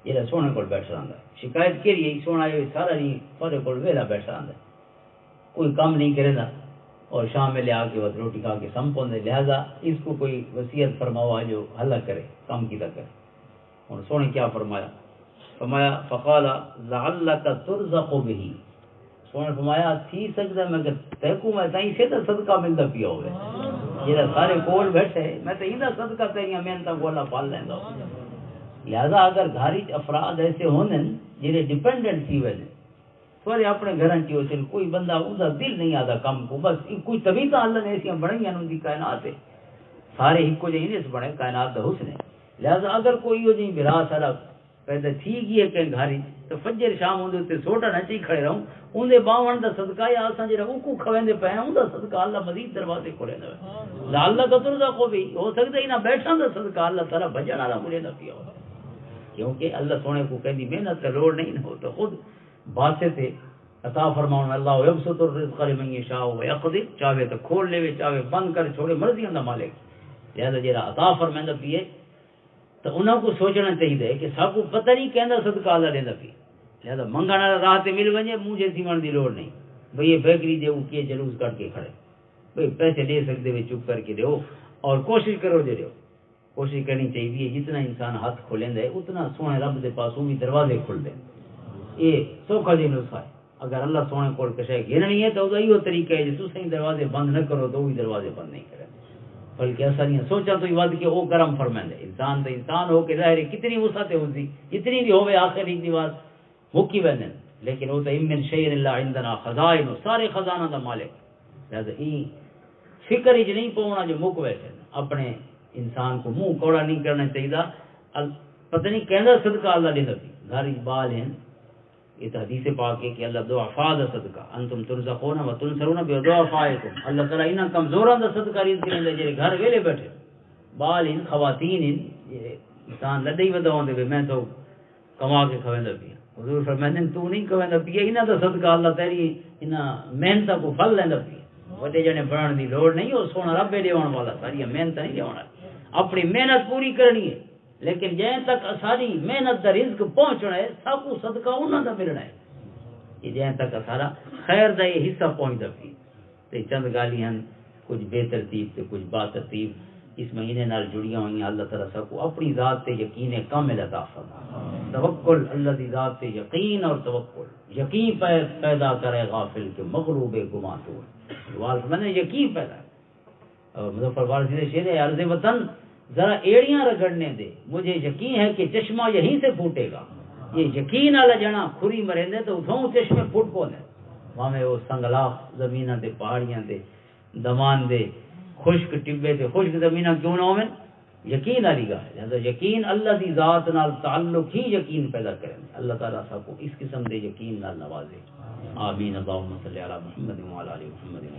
جڑا سونے کول بیٹھ رہندا ہے۔ شکایت کیڑی ہے؟ سونا یہ سارا دن تھوڑے کول ویلا بیٹھ رہندا ہے، کوئی کم نہیں کریندا، اور شام ویلے آ کے بس روٹی کھا کے سم پوندے۔ لہذا اس کو کوئی وصیت فرماؤ جو حل کرے، کم کیتا کرے۔ ہن سونے کیا فرمایا؟ فرمایا، فقال لعلک ترزق به۔ سونے فرمایا، تھی سکدا ہے میں کہ تیکوں میں تائیں سے تے صدقہ ملدا پیا ہوے، جڑا سارے کول بیٹھے، میں تے ایندا صدقہ تیریاں محنتاں کو اللہ پال لیندا ہوے۔ لہذا اگر گھر وچ افراد ایسے ہوندے نے جڑے ڈیپینڈنٹ تھی ویندے، سارے اپنے گھراں چ ہوندے، کوئی بندہ اوندا دل نہیں آدا کم کو، بس کوئی طبیعت اللہ نے ایسیاں بنائیاں نے، اون دی کائنات ہے، سارے ہکو جہے نہیں اس بنے، کائنات دا حسن ہے۔ لہذا اگر کوئی ہو جی برا سارا پیدا تھی گئی ہے کہیں گھر وچ، تو فجر شام اوندے تے سوٹا نہ چی کھڑے رہوں، اوندے باون دا صدقہ یا اساں جڑا اوکو کھویندے پے ہیں، اوندا صدقہ اللہ مزید دروازے کھولے دے۔ لعلک ترزق به، ہو سکدا ہے انہاں بیٹھاں دا صدقہ اللہ تعالیٰ بھجن والا ملے نہ پیا ہو۔ کیونکہ اللہ سونے کو کہندی محنت تے لوڑ نہیں، نہ ہو تو خود باسط ہے، عطا فرماؤن۔ اللہ یبسط الرزق لمن یشاء و یقدر، چاہے تو کھول لے، چاہے بند کر چھوڑے، مرضیاں دا مالک۔ لہذا جڑا عطا فرمیندا پیے، تو انہاں کو سوچنا چاہیے کہ ساکو پتہ نہیں کہندا صدقہ اللہ دیندا پی۔ لہذا منگن والا راہ تے مل ونجے، منہ جے سیون دی لوڑ نہیں۔ بھئی یہ بیکری دے، وہ کیے جلوس کٹ کے کھڑے۔ بھئی پیسے دے سکدے وے، چپ کر کے دیو، اور کوشش کرو جے دیو۔ کوشش کرنی چاہیے، جتنا انسان ہاتھ کھولیندا ہے، اتنا سونے رب دے پاسوں بھی دروازے کھلدے۔ یہ سوکھا جی نسخہ ہے۔ اگر اللہ سونے کول کشے گھننی ہے، تو اوہدا ایہو طریقہ ہے، جے تساں ہی دروازے بند نہ کرو، تو وہ بھی دروازے بند نہیں کرے۔ بلکہ اساں دیاں سوچاں تو ہی ودھ کے وہ کرم فرمیندے۔ انسان تو انسان ہو کے ظاہر ہے، کتنی وسعت ہے اس دی، جتنی بھی ہوے، آخر ایک دیوار مکی ویندے نے۔ لیکن وہ تو، ان من شیء الا عندنا خزائن، سارے خزانہ دا مالک۔ لہذا این فکر وچ نہیں پونا جو مک ویسے۔ اپنے انسان کو منہ کوڑا نہیں کرنا چاہیے۔ ال-، پتہ نہیں کہندا صدقہ اللہ دیندا پی۔ گھر وچ بال ہیں، یہ تو حدیث پاک ہے کہ اللہ ضعفاء دا صدقہ، انتم ترزقون و تنصرون بضعفائکم، اللہ تعالیٰ انہاں کمزوراں دا صدقہ رزق دیندا جڑے گھر ویلے بیٹھے۔ بال ہیں، خواتین ہیں، یہ انسان لڈے ہی وداؤں دے، میں تو کما کے کھویندا پیا۔ حضور فرماندے نے، تو نہیں کھویندا پیا، انہاں دا صدقہ اللہ تیری انہاں محنتاں کو پھل لیندا پیا۔ وڈے جنے بنان دی لوڑ نہیں، وہ سونا رب ہے دیون والا، ساری محنت نہیں دیون والا۔ اپنی محنت پوری کرنی ہے، لیکن جے تک ساری محنت دا رزق پہنچنا ہے، سب کو صدقہ انہاں دا ملنا ہے۔ یہ جے تک سارا خیر دا یہ حصہ پہنچدا پیا۔ تے چند گالیاں ہن، کچھ بے ترتیب تے کچھ با ترتیب، اس مہینے نال جڑیاں ہوئیاں۔ اللہ تعالیٰ سب کو اپنی ذات تے یقین کامل عطا فرما۔ توکل، اللہ دی ذات تے یقین اور توکل، یقین پے-، پیدا کرے غافل کے مغلوب گمان تو۔ اقبال فرماندے نے یقین پیدا۔ اور مظفر وارثی دے شعر ہے، عرض وطن ذرا ایڑیاں رگڑنے دے، مجھے یقین ہے کہ چشمہ یہیں سے پھوٹے گا۔ یہ یقین والا جنا کھری مریندے تو اتھوں چشمے پھٹ پوندے۔ بھاویں او سنگلاخ زمیناں تے، پہاڑیاں تے، دمان دے، خشک ٹبے تے، خشک زمیناں کیوں نہ ہوون؟ یقین والی گل ہے۔ لہذا یقین اللہ دی ذات نال تعلق ہی یقین پیدا کرے۔ اللہ تعالیٰ سب کو اس قسم دے یقین نال نوازے۔ آمین۔ اللہم صلی علی محمد وعلی آل محمد۔